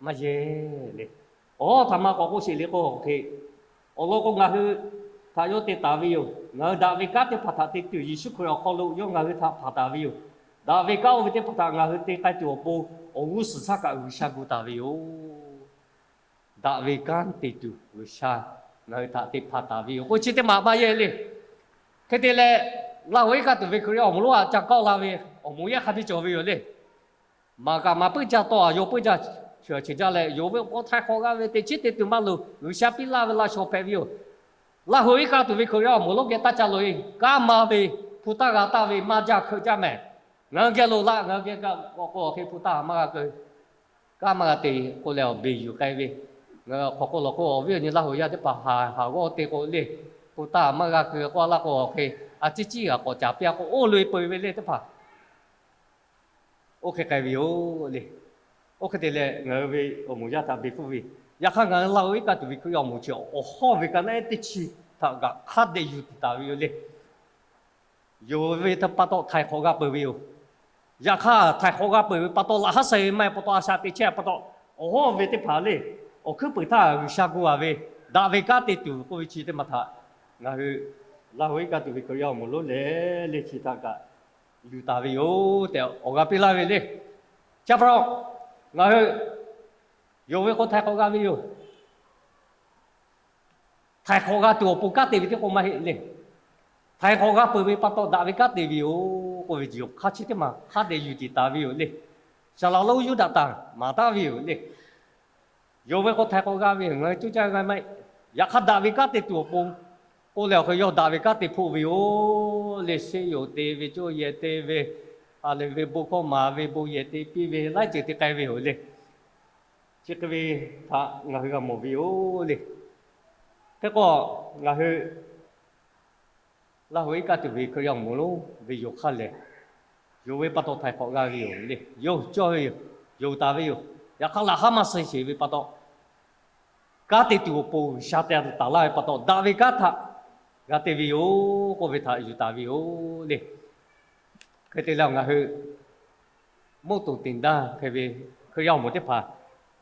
maˇ yehˇ le. Awˬ hawˉ htaꞈ maˇ k'awꞈ k'oˆ sheˍ le k'o hk'e, awˬ lawn k'o ngaˬ hui htaꞈ yawˇ te taˍ ve yoˬ. Ngaˬ hui daꞈ ve kanˉ teˇ hpaˍ htaꞈ te tuˬ Yeˍsuˆ Hkriꞈ awˬ hk'aw lo yawˇ ngaˬ hui htaꞈ hpanˍ taˍ ve yoˬ. Daꞈ ve kanˉ oˇ ve teˇ hpaˍ htaꞈ ngaˬ hui te k'ai tuˬ awˬ pon awˬ g'uˇ suhˍ shaˉ kaꞈ G'uiˬsha gu taˍ ve yoˬ. Daꞈ ve kanˉ te tuˬ G'uiˬsha ngaˬ hui htaꞈ te hpanˍ taˍ ve yoˬ k'o chi teˇ maˬ maˇ yehˇ le. Hk'e te leh, Laˇ huˍ iˉ kaˆ tuˬ ve Hkriꞈ yaˇ awˬ moˍ lonˉ aꞈ ca kawˆ la ve awˬ moˍ yaˇ hk'a biˇ cawˬ ve yoˬ le. Maˍ kaꞈ maˍ puiˉ jaˇ tawˇ a yawˇ puiˉ jaˇ, cheuˬ a cheuˬ jaˇ leh yonˍ ve awˬ hk'aw htaiˍ hk'awꞈ g'a ve teꞈ chiˉ te tuˬ maˇ loˍ. G'uiˬsha piˇ laˇ ve laꞈ shawˍ hpehꞈ ve yoˬ. Laˇ huˍ iˉ kaˆ tuˬ ve Hkriꞈ yaˇ awˬ moˍ lonˉ geh taˇ ca loꞈ-e. Kanˉ ma ve hpu taˇ g'a taˇ ve maˇ jaˇ hkeuꞈ jaˇ mehˍ. Ngaˬ hui geh loꞈ laˇ, ngaˬ hui geh kaꞈ k'awꞈ k'o awˬ hk'e hpu taˇ maˇ g'a keu. Kanˉ maˇ g'a te k'oˆ leh awˬ beˬ yuˬ k'ai ve, ngaˬ hui hk'aw k'oˆ lawˬ k'o awˬ viˉ awˬ nyi Laˇ huˍ yaˇ teˇ hpaˍ haˍ haˍ g'awˇ te k'o le, hpu taˇ maˇ g'a keu k'oˆ laˇ k'o awˬ hk'e, a ciˉ ciˉ g'a k'awꞈ caˍ piˇ-a k'o oˇ lo e peu-eˬ ve le teˇ hpaˍ. Oˇ hk'e k'ai ve yoˬ le. Oˇ hk'e te leh ngaˬ hui ve awˬ moˍ yaˇ htaꞈ beˬ hpfuhˆ ve, yaꞈ hk'aˇ ngaˬ hui Laˇ huˍ iˉ kaˆ tuˬ ve Hkriꞈ yaˇ awˬ moˍ chi awˬ hawˉ ve ka naˉ teˇ chi htaꞈ g'aꞈ hk'a dehꞈ yuˬ tiˍ taˍ ve yoˬ le. Yonˍ ve htaꞈ pa taw htaiˍ hk'awꞈ g'a peuˬ ve yoˬ. Yaꞈ hk'aˇ htaiˍ hk'awꞈ g'a peuˬ ve pa taw, laꞈ haˉ suh ve maˇ heˆ pa taw, a shaꞈ teꞈ chehˇ pa taw, awˬ hawˉ ve teˇ hpaˍ le, awˬ hkuiˉ puiˍ htaˇ G'uiˬsha gu a ve, daꞈ ve kanˉ te tuˬ k'oˆ ve chi teˇ maˬ htaꞈ ngaˬ hui Laˇ huˍ iˉ kaˆ tuˬ ve Hkriꞈ yaˇ awˬ moˍ lonˉ leh le chi htaꞈ kaꞈ yuˬ taˍ ve yoˬ tehꞈ awˬ g'a piˇ laˇ ve le. Chi pa taw ngaˬ hui yonˍ ve k'o htaiˍ hk'awꞈ g'a ve yoˬ. Htaiˍ hk'awꞈ g'a tuˬ awˬ pon kanˉ te ve teˇ k'oˆ maˇ heˆ le. Htaiˍ hk'awꞈ g'a peuˬ ve pa taw daꞈ ve kanˉ te ve yoˬ k'oˆ ve yoˬ. Hk'a chi teˇ maˬ hk'a dehꞈ yuˬ tiˍ taˍ ve yoˬ le. Saˍ laˍ lonˉ Yuˇdaꞈ tanˬ maˍ taˍ ve yoˬ le. Yonˍ ve k'o htaiˍ hk'awꞈ g'a ve yoˬ, ngaˬ hui coˇ caˇ g'a maˇ heˆ. Yaꞈ hk'aˇ daꞈ ve kanˉ te tuˬ awˬ pon k'oˆ leh awˬ hk'e yawˇ daꞈ ve kanˉ te hpoˆ ve yoˬ le. Seˇ yoˬ te ve, coˇ yehˬ te ve, a lehˬ ve bon hkawˇ maˍ ve, bon yehˬ te piˇ ve, laiˉ ceuˬ te k'ai ve yoˬ le. Chi hk'e ve htaꞈ ngaˬ hui g'a mawˬ ve yoˬ le. Hk'e k'o, ngaˬ hui Laˇ huˍ iˉ kaˆ tuˬ ve Hkriꞈ yaˇ awˬ moˍ lonˉ ve yoˬ hk'aˇ lehˬ, yonˍ ve pa taw htaiˍ hk'awꞈ g'a ve yoˬ le. Yonˍ cawˇ ve yoˬ. Yonˍ taˍ ve yoˬ. Yaꞈ hk'aˇ laꞈ haˉ maˇ suh sheˍ ve pa taw, kanˉ te tuˬ awˬ pon G'uiˬsha te tuˬ taˍ laˇ ve pa taw, daꞈ ve kanˉ htaꞈ g'a te ve yoˬ k'oˆ ve htaꞈ yuˬ taˍ ve yoˬ le. Hk'e te leh ngaˬ hui มงกุฎ teˇ daˇ hk'e ve Hkriꞈ yaˇ awˬ moˍ teˇ hpaˍ,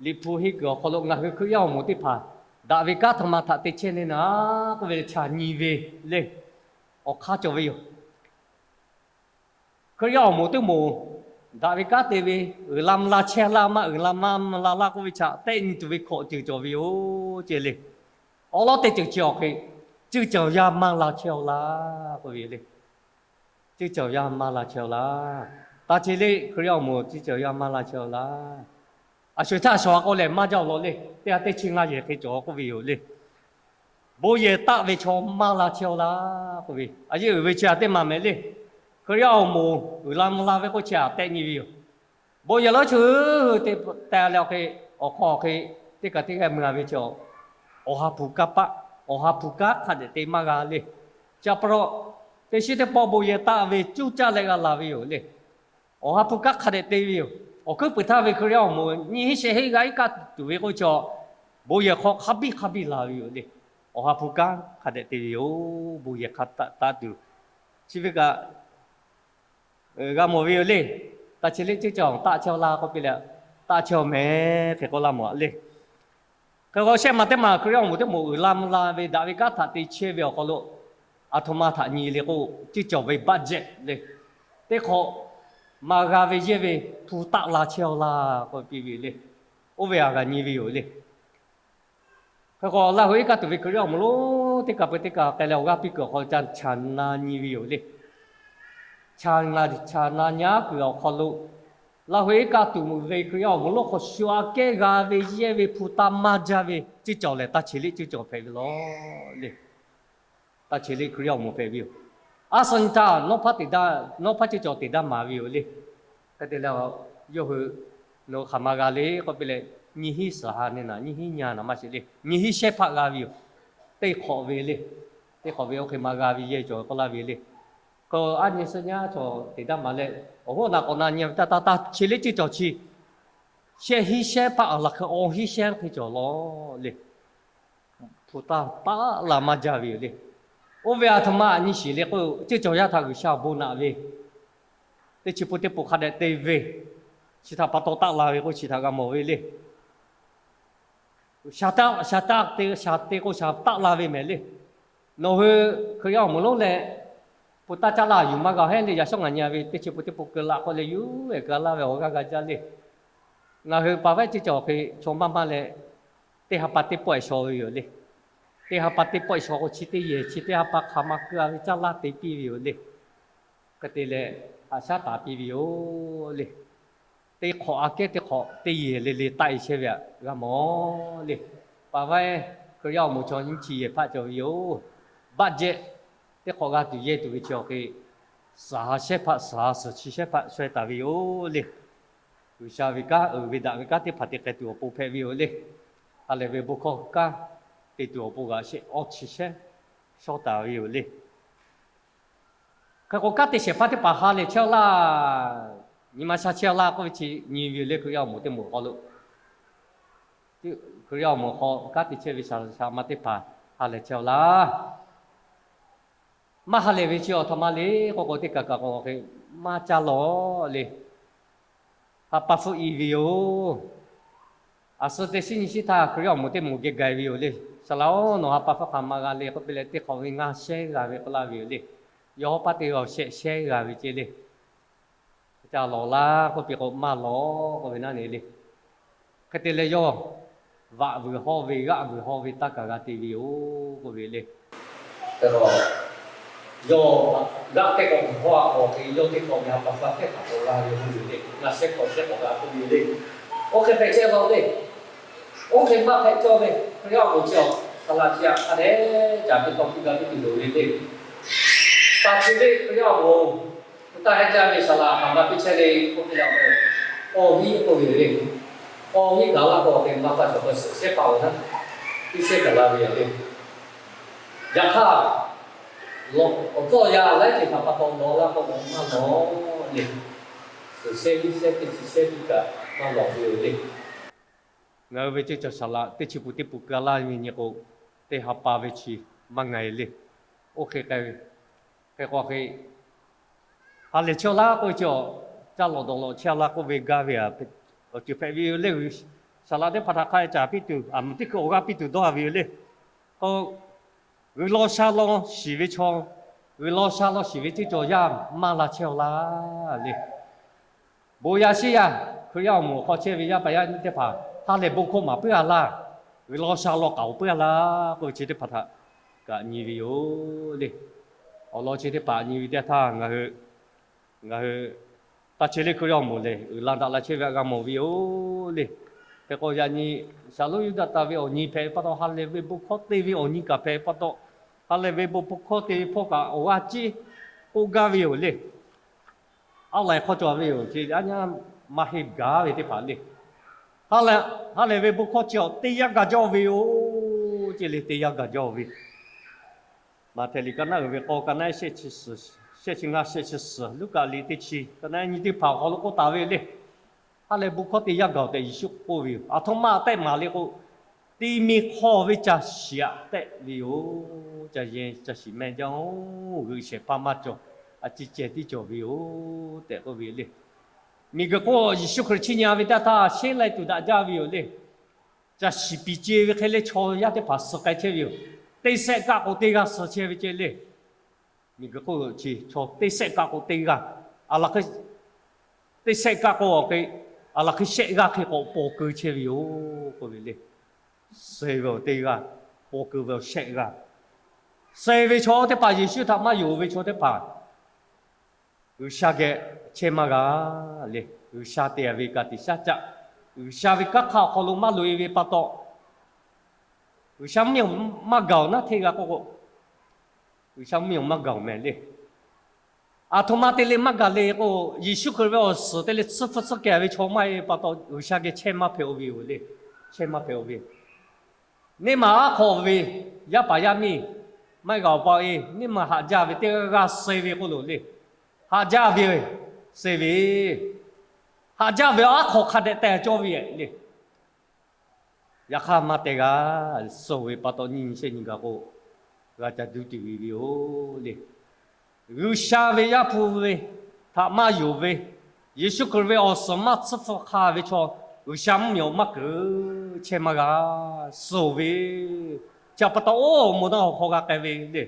Liꞈ hpu henˇ kuiˬ awˬ hk'aw lo ngaˬ hui Hkriꞈ yaˇ awˬ moˍ teˇ hpaˍ daꞈ ve kanˉ htaꞈ ma htaꞈ te chehˇ ve naˉ k'oˆ ve le, chaꞈ nyi ve le. Awˬ hk'aˇ cawˬ ve yoˬ. Hkriꞈ yaˇ awˬ moˍ teˇ moˍ daꞈ ve kanˉ te ve, uiˍ la mvuh la chehˇ laˇ maˇ uiˍ la mvuh la laˇ k'oˆ ve chaꞈ tehˆ nyi tuˬ ve hkawꞈ ceuˬ cawˬ ve yoˬ ce le. Awˉ lawˉ teˇ ceuˬ chi awˬ hk'e, ceuˇ caˬ yaˇ maˇ la chehˇ-aw laˇ k'oˆ ve le. Ceuˇ caˬ yaˇ maˇ la chehˇ-aw laˇ. Taˇ che le, Hkriꞈ yaˇ awˬ moˍ ceuˇ caˬ yaˇ maˇ la chehˇ-aw laˇ. A sho htaˇ a sho a k'o lehˬ maˇ jaˇ-aw law le. Teˇ g'aˇ teˇ chi ngaˇ yehˬ hk'e cawˬ k'oˆ ve yoˬ le. Bon yehˬ taˆ ve chaw maˇ la chehˇ-aw laˇ k'oˆ ve, a yeˇ uiˍ ve chi a teˇ maˬ mehˍ le. Hkriꞈ yaˇ awˬ moˍ uiˍ la mvuh la ve k'oˆ chi a tehˆ nyi ve yoˬ. Bon yehˬ lawˉ chi hui te teh leh awˬ hk'e, awˬ hk'aw awˬ hk'e teˇ kaˬ teˇ g'aˇ mui-a ve chi, Awˬ ha hpu kanˉ paˆ, Awˬ ha hpu kanˉ hk'a dehꞈ te maˇ g'a le. Chi pa taw, teˇ shiˉ teˇ pawˆ bon yehˬ taˆ ve cuˇ caˇ leh g'a laˬ ve yoˬ le. Awˬ ha hpu kanˉ hk'a dehꞈ te ve yoˬ. Awˬ hkuiˉ puiˍ htaˇ ve Hkriꞈ yaˇ awˬ moˍ nyiˇ hinˉ shehˆ hinˉ g'a iˉ kaˆ tuˬ ve k'oˆ chi, bon yehˬ hk'aw hk'a biˇ hk'a biˇ laˬ ve yoˬ le. Awˬ ha hpu kanˉ hk'a dehꞈ te ve yoˬ. Bon yehˬ hk'a taˆ tuˬ chi ve kaꞈ g'a mawˬ ve yoˬ le. Taˇ che le, ceuˇ caˬ taˆ chehˇ-aw laˇ k'oˆ piˇ leh, taˆ chehˇ-aw mehˍ hk'e k'oˆ laˇ mawˬ le. Hk'e k'o shehˆ ma teˇ maˬ Hkriꞈ yaˇ awˬ moˍ teˇ moˍ uiˍ la mvuh la ve daꞈ ve kanˉ htaꞈ te chehˇ ve awˬ hk'aw lo, a htoꞈ ma htaꞈ nyi le k'o, ceuˇ caˬ ve budget le. Teˇ hk'awꞈ maˇ g'a ve yehˇ ve hpu taˆ la chehˇ-aw laˇ k'oˆ piˇ ve le. Oˇ ve a g'a nyi ve yoˬ le. Hk'e k'o Laˇ huˍ iˉ kaˆ tuˬ ve Hkriꞈ yaˇ awˬ moˍ lonˉ teˇ kaˬ peu teˇ kaˬ k'ai leh awˬ g'aˇ piˇ kuiˬ awˬ hk'aw lo ca chaꞈ na nyi ve yoˬ le. Chaꞈ na, chaꞈ na nyi kuiˬ awˬ hk'aw lo, Laˇ huˍ iˉ kaˆ tuˬ ve Hkriꞈ yaˇ awˬ moˍ lonˉ hk'aw shu aꞈ kehˉ g'a ve yehˇ ve hpu taˆ maˇ jaˇ ve ceuˇ caˬ lehˬ, taˇ che le ceuˇ caˬ hpehꞈ ve law le. Taˇ che le Hkriꞈ yaˇ awˬ moˍ hpehꞈ ve yoˬ. A suhˍ nyi htaˇ nawˉ hpaˇ teˇ daˇ, nawˉ hpaˇ ceuˇ caˬ teˇ daˇ maˍ ve yoˬ le. Hk'e te leh, yawˇ hui nawˬ hk'aˬ ma g'a le k'oˆ piˇ leh, nyiˇ hinˉ suhˍ ha ne naˬ, nyiˇ hinˉ nyi ha naˬ maˇ shiˍ le, nyiˇ hinˉ shehˇ hpaˆ g'a ve yoˬ. Teˇ hk'awꞈ ve le. Teˇ hk'awꞈ ve oˇ hk'e ma g'a ve yehˇ cawˬ ve k'oˆ laˇ ve le. K'o aˉ nyi suhˆ nyi chaw teˇ daˇ maˍ leh, awˬ hoˉ na k'awꞈ na nyi ve taˇ taˇ taˇ che le ceuˇ caˬ chi, shehˆ hinˉ shehˇ hpaˆ a laˬ hk'e awˬ hinˉ shehˇ hk'e cawˬ law le. Hpu taˆ taˆ la maˇ jaˇ ve yoˬ le. Oˇ ve a htoꞈ ma nyi shiˍ le k'o, ceuˇ caˬ yaˇ htaꞈ G'uiˬsha bon naꞈ ve, teˇ chi pun teˇ pun hk'a dehꞈ te ve, chi htaꞈ pa taw taˆ la ve k'o chi htaꞈ g'a mawˬ ve le. Shaˍ taˆ, shaˍ taˆ te, shaˍ te k'o shaˍ taˆ la ve mehˍ le. Nawˬ hui Hkriꞈ yaˇ awˬ moˍ lonˉ leh, pun taˇ caˇ laˇ yuˬ maˇ g'a heˆ le. Yaꞈ shawˉ ngaˬ nyi a ve teˇ chi pun teˇ pun keu laꞈ k'oˆ leh yuˬ-e keu laˇ ve awˬ g'aˇ g'a jaˇ le. Ngaˬ hui paˍ vaiˉ ceuˇ caˬ awˬ hk'e chaw maˇ maˇ leh, teˇ ha pa teˇ pawˆ-e shaw ve yoˬ le. Teˇ ha pa teˇ pawˆ-e shaw k'o chi teˇ yehˬ chi teˇ ha pa hk'aˬ ma keu a ve caˇ laˇ te piˇ ve yoˬ le. Hk'e te leh, haꞈ shaˉ taˍ piˇ ve yoˬ le. Teˇ hk'awꞈ aꞈ kehˉ teˇ hk'awꞈ teˇ yehˬ le le taˆ-e chehˇ ve htaꞈ g'a mawˬ le. Paˍ vaiˉ Hkriꞈ yaˇ awˬ moˍ chaw nyiˇ chi yehˬ hpaˆ cawˬ ve yoˬ. Budget teˇ hk'awꞈ g'a tuˬ yehˇ tuˬ ve chi awˬ hk'e, suhˍ ha shehˇ hpaˆ, suhˍ ha suhˍ chi shehˇ hpaˆ shawehˇ taˍ ve yoˬ le. G'uiˬsha ve kanˉ uiˍ ve daꞈ ve kanˉ teˇ hpaˍ te k'ai tuˬ awˬ pon hpehꞈ ve yoˬ le. Ha lehˬ ve bon hkawˇ kanˉ te tuˬ awˬ pon g'aꞈ shehˆ awˇ chi shehˇ shawˉ taˍ ve yoˬ le. Hk'e k'o kanˉ te shehˍ hpaˇ teˇ hpaˍ ha lehˬ chehˇ-aw laˇ, nyi ma sha chehˇ-aw laˇ k'oˆ ve chi nyi ve yoˬ le. Hkriꞈ yaˇ awˬ moˍ teˇ moˍ awˬ hk'aw lo, Hkriꞈ yaˇ awˬ moˍ hk'aw kanˉ te chehˇ ve shaˍ laꞈ shaˍ ma teˇ hpaˍ ha lehˬ chehˇ-aw laˇ. Maˇ ha lehˬ ve chi awˬ htoꞈ ma le k'oˆ k'o, teˇ kaˬ kaˬ k'o hk'e maˇ caˇ lawˬ le. Ha pa hpfuhˆ i ve yoˬ. Aˬ suh teˇ shiˉ nyi shiˉ htaˇ Hkriꞈ yaˇ awˬ moˍ teˇ moˍ geh gaˬ ve yoˬ le. Saˍ laꞈ-oˬ, nawˬ ha pa hpfuhˆ hk'aˬ ma g'a le k'oˆ piˇ leh, teˇ hk'awꞈ ve ngaˇ shehˉ g'a ve k'oˆ laˇ ve yoˬ le. Yawˇ hawˉ paˇ teˇ g'aˇ shehˆ shehˉ g'a ve ceh le. Ca lawˬ laˇ k'oˆ piˇ k'o, maˇ lawˬ k'oˆ ve naˉ ne le. Hk'e te leh yawˇ vaꞈ vuiˬ hawˇ ve, g'aˆ vuiˬ hawˇ ve taˇ kaˬ g'a te ve yoˬ k'oˆ ve le. Yawˇ g'aˆ teˇ k'awꞈ vuiˬ hawˇ a k'awꞈ te, yawˇ teˇ k'awꞈ ve ha pa hpfuhˆ hk'e hk'aˬ k'awꞈ g'a ve k'oˆ ve le. Ngaˇ shehˉ k'awꞈ shehˉ k'awꞈ g'a k'oˆ ve le. Oˇ hk'e hpehꞈ chehˇ law le. Oˇ hk'e maˇ hpehꞈ cawˇ ve, Hkriꞈ yaˇ awˬ moˍ chi awˬ saˍ laꞈ chi aꞈ hk'a dehꞈ caˍ piˇ tawˇ piˇ g'a piˇ tuˬ loˍ ve le. Taˇ chi ve Hkriꞈ yaˇ awˬ moˍ, taˇ hehˉ jaˇ ve saˍ laꞈ hk'aˬ ma piˇ chehˇ le k'oˆ piˇ laˇ ve, awˬ hiˉ k'oˆ ve le. Awˬ hiˉ gaˬ laˇ k'o, awˬ hk'e maˇ taˇ cawˬ k'o, suhˍ shehˉ paˍ-oˬ naˉ, teˇ shehˉ gaˬ la ve yoˬ le. Yaꞈ hk'aˇ, awˬ tcuhˇ yaˇ laiˉ ceuˬ htaꞈ pa taw lawˬ laˇ k'o, maˇ lawˬ le. Suhˍ shehˉ hiˉ shehˉ teˇ chi shehˉ tiˉ kaꞈ maˇ lawˬ ve yoˬ le. Ngaˬ hui ve ceˇ cawˬ saˍ laꞈ teˇ chi pun teˇ pun ka laˇ ve nyi k'o, teˇ ha pa ve chi maˇ nga e le. Oˇ hk'e k'ai ve, hk'e k'o hk'e, ha lehˬ chehˇ-aw laˇ k'oˆ ve chi awˬ, caˇ lawꞈ dawˬ lawꞈ chehˇ-aw laˇ k'oˆ ve gaˇ ve a, awˬ ceuˬ hpehꞈ ve yoˬ le. Saˍ laꞈ teˇ hpaˍ htaꞈ hk'a caˍ piˇ tuˬ, aˬ miˍ teˇ hkui awˬ g'aˇ piˇ tuˬ dawˇ a ve yoˬ le. K'o, G'uiˬ law sha law shiˍ ve chaw, G'uiˬ law sha law shiˍ ve ceˇ cawˬ yaˇ maˇ la chehˇ-aw laˇ le. Bon yaˇ shiˉ yaˇ Hkriꞈ yaˇ awˬ moˍ hk'aw chehˇ ve yaˇ paˍ yaˇ nyi teˇ hpaˍ ha lehˬ bon hkawˇ maˍ puiˉ-a laˇ, G'uiˬ law sha law k'aoˍ puiˉ-a laˇ k'oˆ ve chi teˇ hpaˍ htaꞈ kaꞈ nyi ve yoˬ le. Awˬ lawn chi teˇ hpaˍ nyi ve teˇ htaˇ ngaˬ hui, ngaˬ hui taˇ chehˇ le Hkriꞈ yaˇ awˬ moˍ lehˬ, uiˍ la daꞈ la chehˇ ve htaꞈ g'a mawˬ ve yoˬ le. Hk'e k'o yaꞈ nyi Shaˍlonˍ Yuˇdaꞈ taˍ ve awˬ nyi hpehꞈ ve pa taw, ha lehˬ ve bon hkawˇ te ve awˬ nyi kaꞈ hpehꞈ ve pa taw, ha lehˬ ve bon hkawˇ te ve hpawˇ kaꞈ awˬ g'aˇ ciˉ k'oˆ gaˇ ve yoˬ le. Aˉ laiˬ hk'aw cawˬ ve yoˬ, chi aˉ nyaˇ maˇ heˆ gaˇ ve teˇ hpaˍ le. Ha lehˬ ve bon hkawˇ chi awˬ teˇ yanˇ gaˬ jaˇ ve yoˬ. Ceh le teˇ yanˇ gaˬ jaˇ ve. Maꞈhtehˍ liꞈ ka naˉ uiˍ ve k'awˇ ka naˉ shehˆ chi suhˍ, shehˆ chi ngaˇ shehˆ chi suhˍ, Luˉkaꞈ liꞈ teˇ chi ka naˉ nyi teˇ hpaˍ awˬ hk'aw lo k'oˆ taˍ ve le. Ha lehˬ bon hkawˇ teˇ yanˇ gaˬ-oˬ tehꞈ Yeˍsuˆ k'oˆ ve yoˬ. Aˬ htoꞈ ma tehˆ maˍ le k'o, teˇ miˬ hk'awˇ ve caˬ shiˍ aꞈ tehˆ ve yoˬ. Caˬ yehˬ caˬ shiˍ meh jaˇ-oˬ, g'uiˬ shehˍ hpaˇ maˇ cawˬ, a ciˉ ceh tiˉ cawˬ ve yoˬ tehꞈ k'oˆ ve le. Miˬ guiˬ k'oˆ Yeˍsuˆ Hkriꞈ chiˇ nyi ve teˇ htaˇ sheˉ lai tuˬ daꞈ jaˇ ve yoˬ le. Caˬ shiˍ piˍ ce ve hk'e le chaw yaˇ teˇ hpaˍ suh k'ai chehˇ ve yoˬ. Teˇ sehˆ kaˆ k'o teˇ g'aˇ suh chehˇ ve ceh le. Miˬ guiˬ k'oˆ chi chaw teˇ sehˆ kaˆ k'o teˇ g'aˇ, a la hk'e, teˇ sehˆ kaˆ k'o awˬ hk'e, a la hk'e shehˆ g'aˇ hk'e k'awꞈ paw keu chehˇ ve yoˬ k'oˆ ve le. Suh ve awˬ teˇ g'aˇ, paw keu ve awˬ shehˆ g'aˇ. Suh ve chaw teˇ hpaˍ Yeˍsuˆ htaꞈ maˇ yonˍ ve chaw teˇ hpaˍ G'uiˬsha geh chehˇ maˇ g'a le. G'uiˬsha te ve ka tiꞈ shaˉ caˆ, G'uiˬsha ve kanˉ hk'aˇ awˬ hk'aw lo maˇ loꞈ e ve pa taw, G'uiˬsha mvuhˇmiˬ maˇ gaˬ-oˬ naˉ hteˇ g'a k'oˆ k'o, G'uiˬsha mvuhˇmiˬ maˇ gaˬ-oˬ meh le. Aˬ htoꞈ ma te leh maˇ gaˬ le k'o, Yeˍsuˆ Hkriꞈ ve awˬ suhˍ te leh tsuhˇ hpfuhˇ tsuhˇ kehˬ ve chaw maˇ heˆ pa taw, G'uiˬsha geh chehˇ maˇ hpehꞈ-o ve yoˬ le. Chehˇ maˇ hpehꞈ-o ve. Neˇ maˬ aˉ hk'aw ve yaˇ paˍ yaˇ miˇ maˇ g'a-oˬ pa-e, neˇ maˬ haꞈ jaˇ ve teˇ g'aˇ g'aˇ suh ve k'oˆ loˬ le. Haꞈ jaˇ ve suh ve, haꞈ jaˇ ve aˉ hk'aw hk'a dehꞈ teh cawˇ ve le. Yaꞈ hk'aˇ maˇ teh g'a, suh ve pa taw nyi nyi shehˆ nyi gaˬ k'o, g'a ca duˇ tuˬ ve yoˬ le. G'uiˬsha ve Yaˇ hpu ve htaꞈ maˇ yonˍ ve, Yeˍsuˆ Hkriꞈ ve awˬ suhˍ maˇ tsuhˇ hpfuhˇ hk'a ve chaw, G'uiˬsha mvuhˇmiˬ awˬ maˇ keunˍ, chehˇ maˇ g'a, suh-oˬ ve. Chi pa taw oˇ moˍ naˆ awˬ hk'aw g'a k'ai ve le.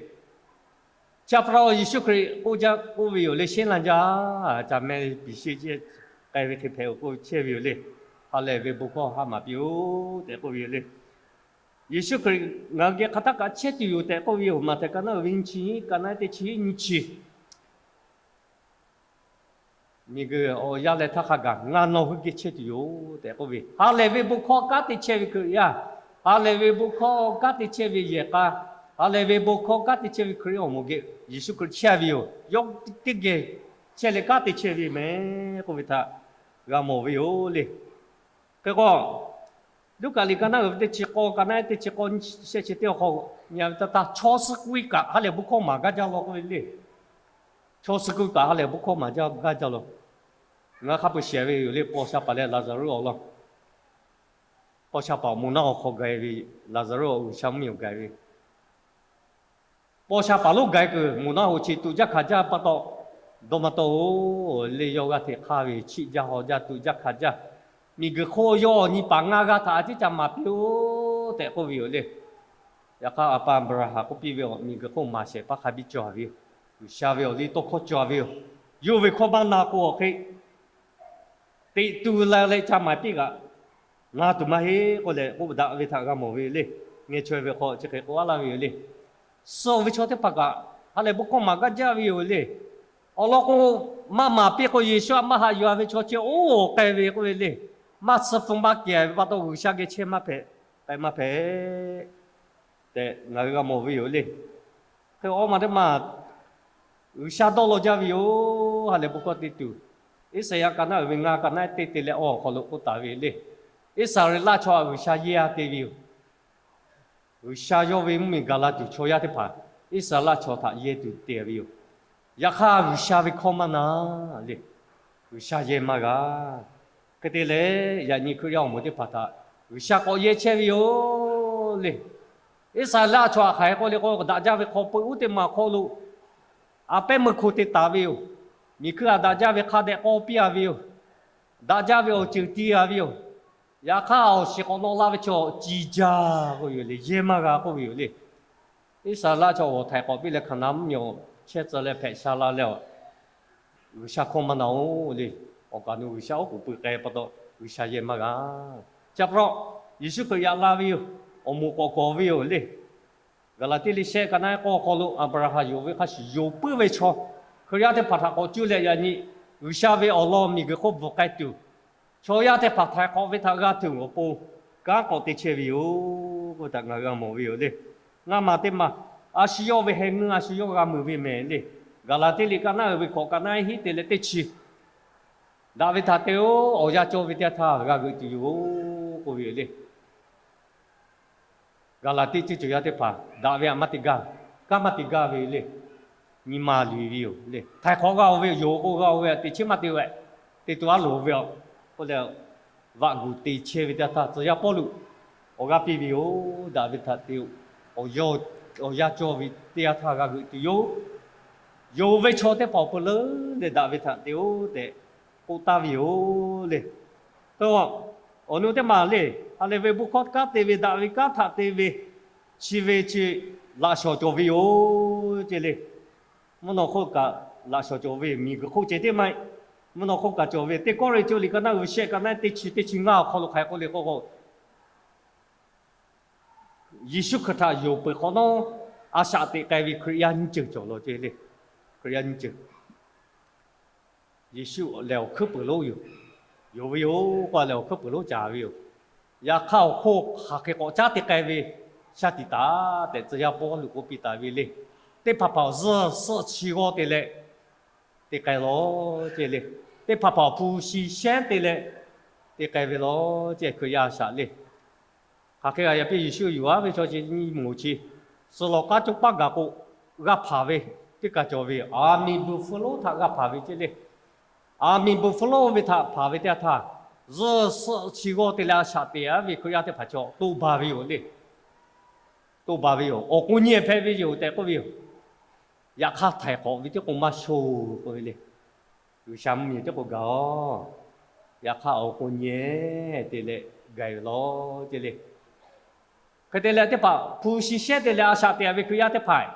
Chi pa taw Yeˍsuˆ Hkriꞈ k'oˆ jaˇ k'oˆ ve yoˬ le, sheˉ lan jaˇ, caˬ meh piˍ sheˆ k'ai ve hk'e hpehꞈ-oˬ k'oˆ chehˇ ve yoˬ le. Ha lehˬ ve bon hkawˇ haˉ maˍ piˇ-oˆ tehꞈ k'oˆ ve yoˬ le. Yeˍsuˆ Hkriꞈ ngaˬ hui geh hk'aˬ htaˇ kaꞈ chehˇ tuˬ yoˬ tehꞈ k'oˆ ve yoˬ. Maꞈhtehˍ ka naˉ uiˍ ve nyiˇ chi, ka naˉ teˇ chi nyiˇ chi. Miˬguiˬ awˬ yaˇ leh htaˇ hk'a gaˬ ngaˬ nawˬ hui geh chehˇ tuˬ yoˬ tehꞈ k'oˆ ve, ha lehˬ ve bon hkawˇ kanˉ te chehˇ ve Hkriꞈ yaˇ, ha lehˬ ve bon hkawˇ kanˉ te chehˇ ve yehˬ k'a, ha lehˬ ve bon hkawˇ kanˉ te chehˇ ve Hkriꞈ awˬ moˍ geh Yeˍsuˆ Hkriꞈ chehˇ ve yoˬ. Yawˇ teˇ geh chehˇ leh kanˉ te chehˇ ve meh k'oˆ ve htaꞈ g'a mawˬ ve yoˬ le. Hk'e k'o, Luˉkaꞈ liꞈ ka naˉ uiˍ ve teˇ chi k'awˇ, ka naˉ teˇ chi k'awˇ, shehˆ chi teˇ awˬ hk'aw nyi ve teˇ htaˇ, chaw suh k'oˆ ve kaꞈ ha lehˬ bon hkawˇ maˍ gaˇ jaˇ law k'oˆ ve le. Chaw suh k'oˆ ve kaꞈ ha lehˬ bon hkawˇ maˍ gaˇ jaˇ law. Ngaˬ hk'a peu-eˬ shiˍ ve yoˬ le, paw sha paˍ leh Laˍzaˍruˆ awˬ lawn. Paw sha paˍ moˍ naˆ awˬ hk'aw gaˬ ve, Laˍzaˍruˆ awˬ G'uiˬsha mvuhˇmiˬ awˬ gaˬ ve. Paw sha paˍ lonˉ gaˬ kuiˬ moˍ naˆ awˬ chi tuꞈ jaˇ hkanˍ jaˇ pa taw, Dawˇ maˇ tawˇ-oˬ le, yawˇ g'aˇ hteꞈ hk'aˇ ve chiˆ jaˇ haw jaˇ tuꞈ jaˇ hkanˍ jaˇ. Miˬguiˬ hk'oˆ yawˇ nyi paˍ ngaˇ g'aˇ htaꞈ a ciˉ ca maˍ piˇ-oˆ tehꞈ k'oˆ ve yoˬ le. Yaꞈ hk'aˇ, a pa Aˍbraˍhanˍ k'oˆ piˇ ve, Awˬ miˬguiˬ hk'oˆ maˍ shehˍ hpaˇ hk'a biˇ cawˬ ve yoˬ. G'uiˬsha ve awˬ liˇ tawˇ hkawˇ cawˬ ve yoˬ. Yawˇ ve hkawˇ maˇ na k'o awˬ hk'e teꞈ tu la leh ca maˍ piˇ kaꞈ, na tuˬ maˇ heˆ k'oˆ leh k'oˆ daꞈ ve htaꞈ g'a mawˬ ve yoˬ le. Ngeh chaweh ve hk'aw chi hk'e k'oˆ laˇ ve yoˬ le. Suh ve chaw teˇ hpaˍ kaꞈ ha lehˬ bon hkawˇ maˍ gaˇ jaˇ ve yoˬ le. Awˬ lawn k'o, maˇ maˍ piˇ k'o Yeˍsuˆ a maˇ haꞈ yuˬ-a ve chaw chi oˇ k'ai ve k'oˆ ve le. Maˇ tsuhˇ hpu maˇ kehˬ ve pa taw G'uiˬsha geh chehˇ maˇ hpehꞈ, k'ai maˇ hpehꞈ tehꞈ ngaˬ hui g'a mawˬ ve yoˬ le. Hk'e awˬ maˬ teˇ maˬ G'uiˬsha dawˇ law jaˇ ve yoˬ. Ha lehˬ bon hkawˇ te tuˬ, Iˉsaˍyaˆ ka naˉ uiˍ ve ngaˇ ka naˉ teˇ te leh awˬ hk'aw lo k'oˆ taˍ ve le. Iˉsaˍreˍlaˆ chaw htaꞈ G'uiˬsha yehˇ-a te ve yoˬ. G'uiˬsha yawˇ ve mvuhˇmiˬ gaˬ la tuˬ chaw yaˇ teˇ hpaˍ Iˉsaˍreˍlaˆ chaw htaꞈ yehˇ tuˬ te ve yoˬ. Yaꞈ hk'aˇ, G'uiˬsha ve hkawˇ maˇ na le. G'uiˬsha yehˇ maˇ g'a. Hk'e te leh, yaꞈ nyi Hkriꞈ yaˇ awˬ moˍ teˇ hpaˍ htaꞈ G'uiˬsha k'awꞈ yehˇ chehˇ ve yoˬ le. Iˉsaˍreˍlaˆ chaw htaꞈ hk'aˬ hk'e k'oˆ le k'o, daꞈ jaˇ ve hk'aw peu uˉ teˇ maˬ hk'aw lo a pehˉ meuˇ hk'o te taˍ ve yoˬ. Miˬ hkui htaꞈ daꞈ jaˇ ve hk'a dehꞈ k'awꞈ piˇ-a ve yoˬ. Daꞈ jaˇ ve awˬ ceuˬ ti-a ve yoˬ. Yaꞈ hk'aˇ, awˬ shiˍ k'awꞈ nawꞈ la ve chaw ciˇ jaˇ k'oˆ ve yoˬ le. Yehˇ maˇ g'a k'oˆ ve yoˬ le. Iˉsaˍreˍlaˆ chaw g'awˬ htaiˍ k'awꞈ piˇ leh Hkaˍnanˍ mvuhˇmiˬ awˬ chehˇ tcuh leh hpehꞈ sha la leh, G'uiˬsha hkawˇ maˇ na-oˬ le. Awˬ kaˍ nu G'uiˬsha oˉ k'oˍ pui k'ai pa taw G'uiˬsha yehˇ maˇ g'a. Chi pa taw, Yeˍsuˆ Hkriꞈ yaꞈ la ve yoˬ. Awˬ moˍ k'awꞈ kawˬ ve yoˬ le. Gaˍlaˍtiˆ liꞈ shehˆ ka naˉ k'awˇ hk'aw lo Aˍbraˍhanˍ yonˍ ve hk'a shuˍ yonˍ puiˉ ve chaw, Hkriꞈ yaˇ teˇ hpaˍ htaꞈ k'awꞈ cuˇ leh yaꞈ nyi G'uiˬsha ve awˬ lawn miˬguiˬ hk'oˆ bvuhˬ k'ai tuˬ, chaw yaˇ teˇ hpaˍ htaiˍ hk'awꞈ ve htaꞈ g'a tuˬ awˬ pon kanˉ k'awꞈ te chehˇ ve yoˬ k'oˆ ve htaꞈ ngaˬ hui g'a mawˬ ve yoˬ le. Ngaˇ maˬ teˇ maˬ, a shu yawˇ ve heh meuˇ a shu yawˇ g'a meuˬ ve mehˍ le. Gaˍlaˍtiˆ liꞈ ka naˉ uiˍ ve hkawꞈ ka naˉ hiˉ te leh teˇ chi, daꞈ ve htaꞈ te-o, awˬ yanˇ cawˇ ve teˇ yanˇ htaˇ g'a g'euꞈ tuˬ yoˬ k'oˆ ve yoˬ le. Gaˍlaˍtiˆ ceuˇ cawˬ yaˇ teˇ hpaˍ daꞈ ve htaꞈ maˇ te gaˇ, kanˉ maˇ te gaˇ ve le. Nyi ma luˬ ve yoˬ le. Htaiˍ hk'awꞈ g'a-oˬ ve yoˬ k'o g'a-oˬ ve htaꞈ teꞈ chiˉ maˇ te-o, te tuˬ a loˍ ve a k'oˆ leh, vaꞈ guˬ te chehˇ ve teˇ yanˇ htaˇ tcuh yaˇ Pawˇluꞈ awˬ g'aˇ piˇ ve yoˬ. Daꞈ ve htaꞈ te-o, awˬ yanˇ cawˇ ve teˇ yanˇ htaˇ g'a g'euꞈ tuˬ yoˬ. Yonˍ ve chaw teˇ hpaˍ awˬ pon leuˉ leh daꞈ ve htaꞈ te-o tehꞈ k'oˆ taˍ ve yoˬ le. Hk'e, awˬ nu teˇ maˬ le, ha lehˬ ve bon hkawˇ kanˉ te ve, daꞈ ve kanˉ htaꞈ te ve, chi ve chi laꞈ shawˍ cawˬ ve yoˬ ce le. Mvuhˇ naw hk'oˆ kaꞈ laꞈ shawˍ cawˬ ve, miˬguiˬ hk'oˆ ceh tiˉ maˇ heˆ. Mvuhˇ naw hk'oˆ kaꞈ cawˬ ve, Teˇ Kawˇrenˍhtuˆ liꞈ ka naˉ uiˍ ve shehˆ ka naˉ teˇ chi teˇ chi ngaˇ awˬ hk'aw lo hk'aˬ hk'e k'oˆ le k'o k'o, Yeˍsuˆ Hkriꞈ htaꞈ yonˍ peuˬ hk'awꞈ nawˉ, a shaꞈ teꞈ k'ai ve Hkriꞈ yaˇ nyiˇ ceuˬ cawˬ law ce le. Hkriꞈ yaˇ nyiˇ ceuˬ, Yeˍsuˆ lehˬ awˬ hkuiˉ peuˬ lonˉ yoˬ. Yonˍ ve yoˬ k'oˆ leh awˬ hkuiˉ peuˬ lonˉ caˍ ve yoˬ. Yaꞈ hk'aˇ awˬ hk'oˆ hk'aˬ hk'e k'awꞈ caˉ te k'ai ve shaˉ tiꞈ taˍ tehꞈ tcuh yaˇ Pawˇluꞈ k'oˆ piˇ taˍ ve le. Teˇ hpaˍ hpaˍ awˬ zuhˇ suhˆ chi g'awˇ te leh te k'ai law ce le. Teˇ hpaˍ hpaˍ awˬ hpu shi shehnˉ te leh te k'ai ve law ce, Hkriꞈ yaˇ a shaꞈ le. Hk'aˬ hk'e g'a yaꞈ piˇ Yeˍsuˆ yuˬ-a ve chaw chi nyi moˍ chi, suh lawˬ k'aˉ coˇ paˉ gaˬ k'o, g'a hpaˍ ve teˇ kaˬ cawˬ ve, aˬ miˍ bvuhˬ hpfuh lonˉ htaꞈ g'a hpaˍ ve ce le. Aˬ miˍ bvuhˬ hpfuh lonˉ ve htaꞈ hpaˍ ve teˇ yanˇ htaˇ, zuhˇ suhˆ chi g'awˇ te leh a shaꞈ teꞈ-a ve Hkriꞈ yaˇ teˇ hpaˍ chaw toˇ ba ve yoˬ le. Toˇ ba ve yoˬ. Awˬ k'o nyi hpehꞈ ve yoˬ tehꞈ k'oˆ ve yoˬ. Yaꞈ hk'aˇ htaiˍ hk'awꞈ ve tiˉ k'o maˇ shoˍ k'oˆ ve le. G'uiˬsha mvuhˇmiˬ tiˉ k'o gaˬ-oˬ. Yaꞈ hk'aˇ awˬ k'o nyi te leh gaˬ ve law ce le. Hk'e te leh teˇ hpaˍ hpu shi shehnˉ te leh a shaꞈ teꞈ ve Hkriꞈ yaˇ teˇ hpaˍ,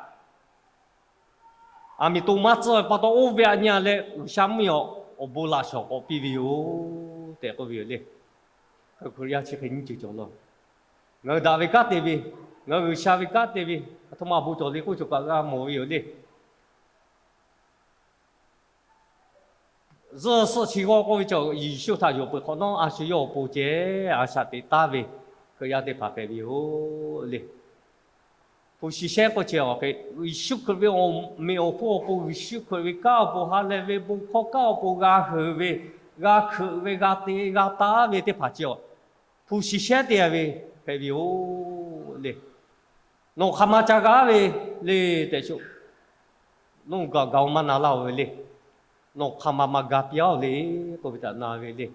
aˬ miˍ to maˇ tcuhˇ ve pa taw oˇ ve aꞈ nyi-a leh G'uiˬsha mvuhˇmiˬ awˬ bon laꞈ shawˍ k'awꞈ piˇ ve yoˬ tehꞈ k'oˆ ve yoˬ le. Hkriꞈ yaˇ chi hk'e nyiˇ ceuˬ cawˬ law. Ngaˬ hui daꞈ ve kanˉ te ve, ngaˬ hui G'uiˬsha ve kanˉ te ve, aˬ htoꞈ ma awˬ bon cawˬ le k'oˆ cawˬ kaꞈ g'a mawˬ ve yoˬ le. Zuhˇ suhˆ chi g'awˇ k'oˆ ve cawˬ Yeˍsuˆ htaꞈ yonˍ peuˬ hk'awꞈ nawˉ a shu yawˇ awˬ pon ceh a shaꞈ teꞈ taˍ ve Hkriꞈ yaˇ teˇ hpaˍ hpehꞈ ve yoˬ le. Hpu shi shehnˉ k'oˆ chi awˬ hk'e, Yeˍsuˆ Hkriꞈ ve awˬ meꞈ awˬ hponˇ awˬ pon, Yeˍsuˆ Hkriꞈ ve kanˉ awˬ pon, ha lehˬ ve bon hkawˇ kanˉ awˬ pon g'a heuˬ ve, g'a hkeuꞈ ve, g'a te g'a taˍ ve teˇ hpaˍ chi awˬ, hpu shi shehnˉ te-a ve hpehꞈ ve yoˬ le. Nawˬ hk'aˬ ma ca g'a ve le tehꞈ sho, nawˬ gaˬ gaˬ-oˬ maˇ na laˇ-oˬ ve le. Nawˬ hk'aˬ ma ma ga piˇ-a-oˬ le k'oˆ ve htaꞈ na ve le.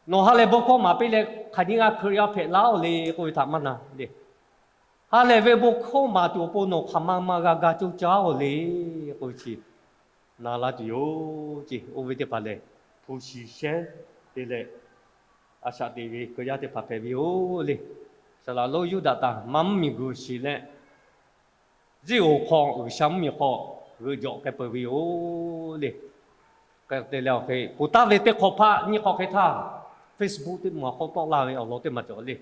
Nawˬ ha lehˬ bon hkawˇ maˍ piˇ leh hk'aˬ nyi g'a Hkriꞈ yaˇ hpehꞈ laˇ-oˬ le k'oˆ ve htaꞈ maˇ na le. Ha lehˬ ve bon hkawˇ maˍ tuˬ awˬ pon nawˬ hk'aˬ ma ma g'a ga coˇ caˇ-oˬ le k'oˆ ve chi na laˇ tuˬ yoˬ ce. Oˇ ve teˇ hpaˍ lehˬ, hpu shiˍ shehˉ te leh a shaꞈ teꞈ ve Hkriꞈ yaˇ teˇ hpaˍ hpehꞈ ve yoˬ le. Saˍ laꞈ lonˉ Yuˇdaꞈ taˍ maˇ mvuhˇ miˬ guiˬ shiˍ leh, Ziˉ oˍ hk'aw G'uiˬsha mvuhˇmiˬ hk'aw g'euꞈ jawꞈ k'ai peuˬ ve yoˬ le. K'ai te leh awˬ hk'e, poˬ taˍ ve teˇ hk'awꞈ hpaˆ nyiˇ hk'awꞈ hk'e htaˇ, Facebook teˇ maˬ hk'aw tawˆ laˇ ve awˬ lawn teˇ maˬ cawˬ le.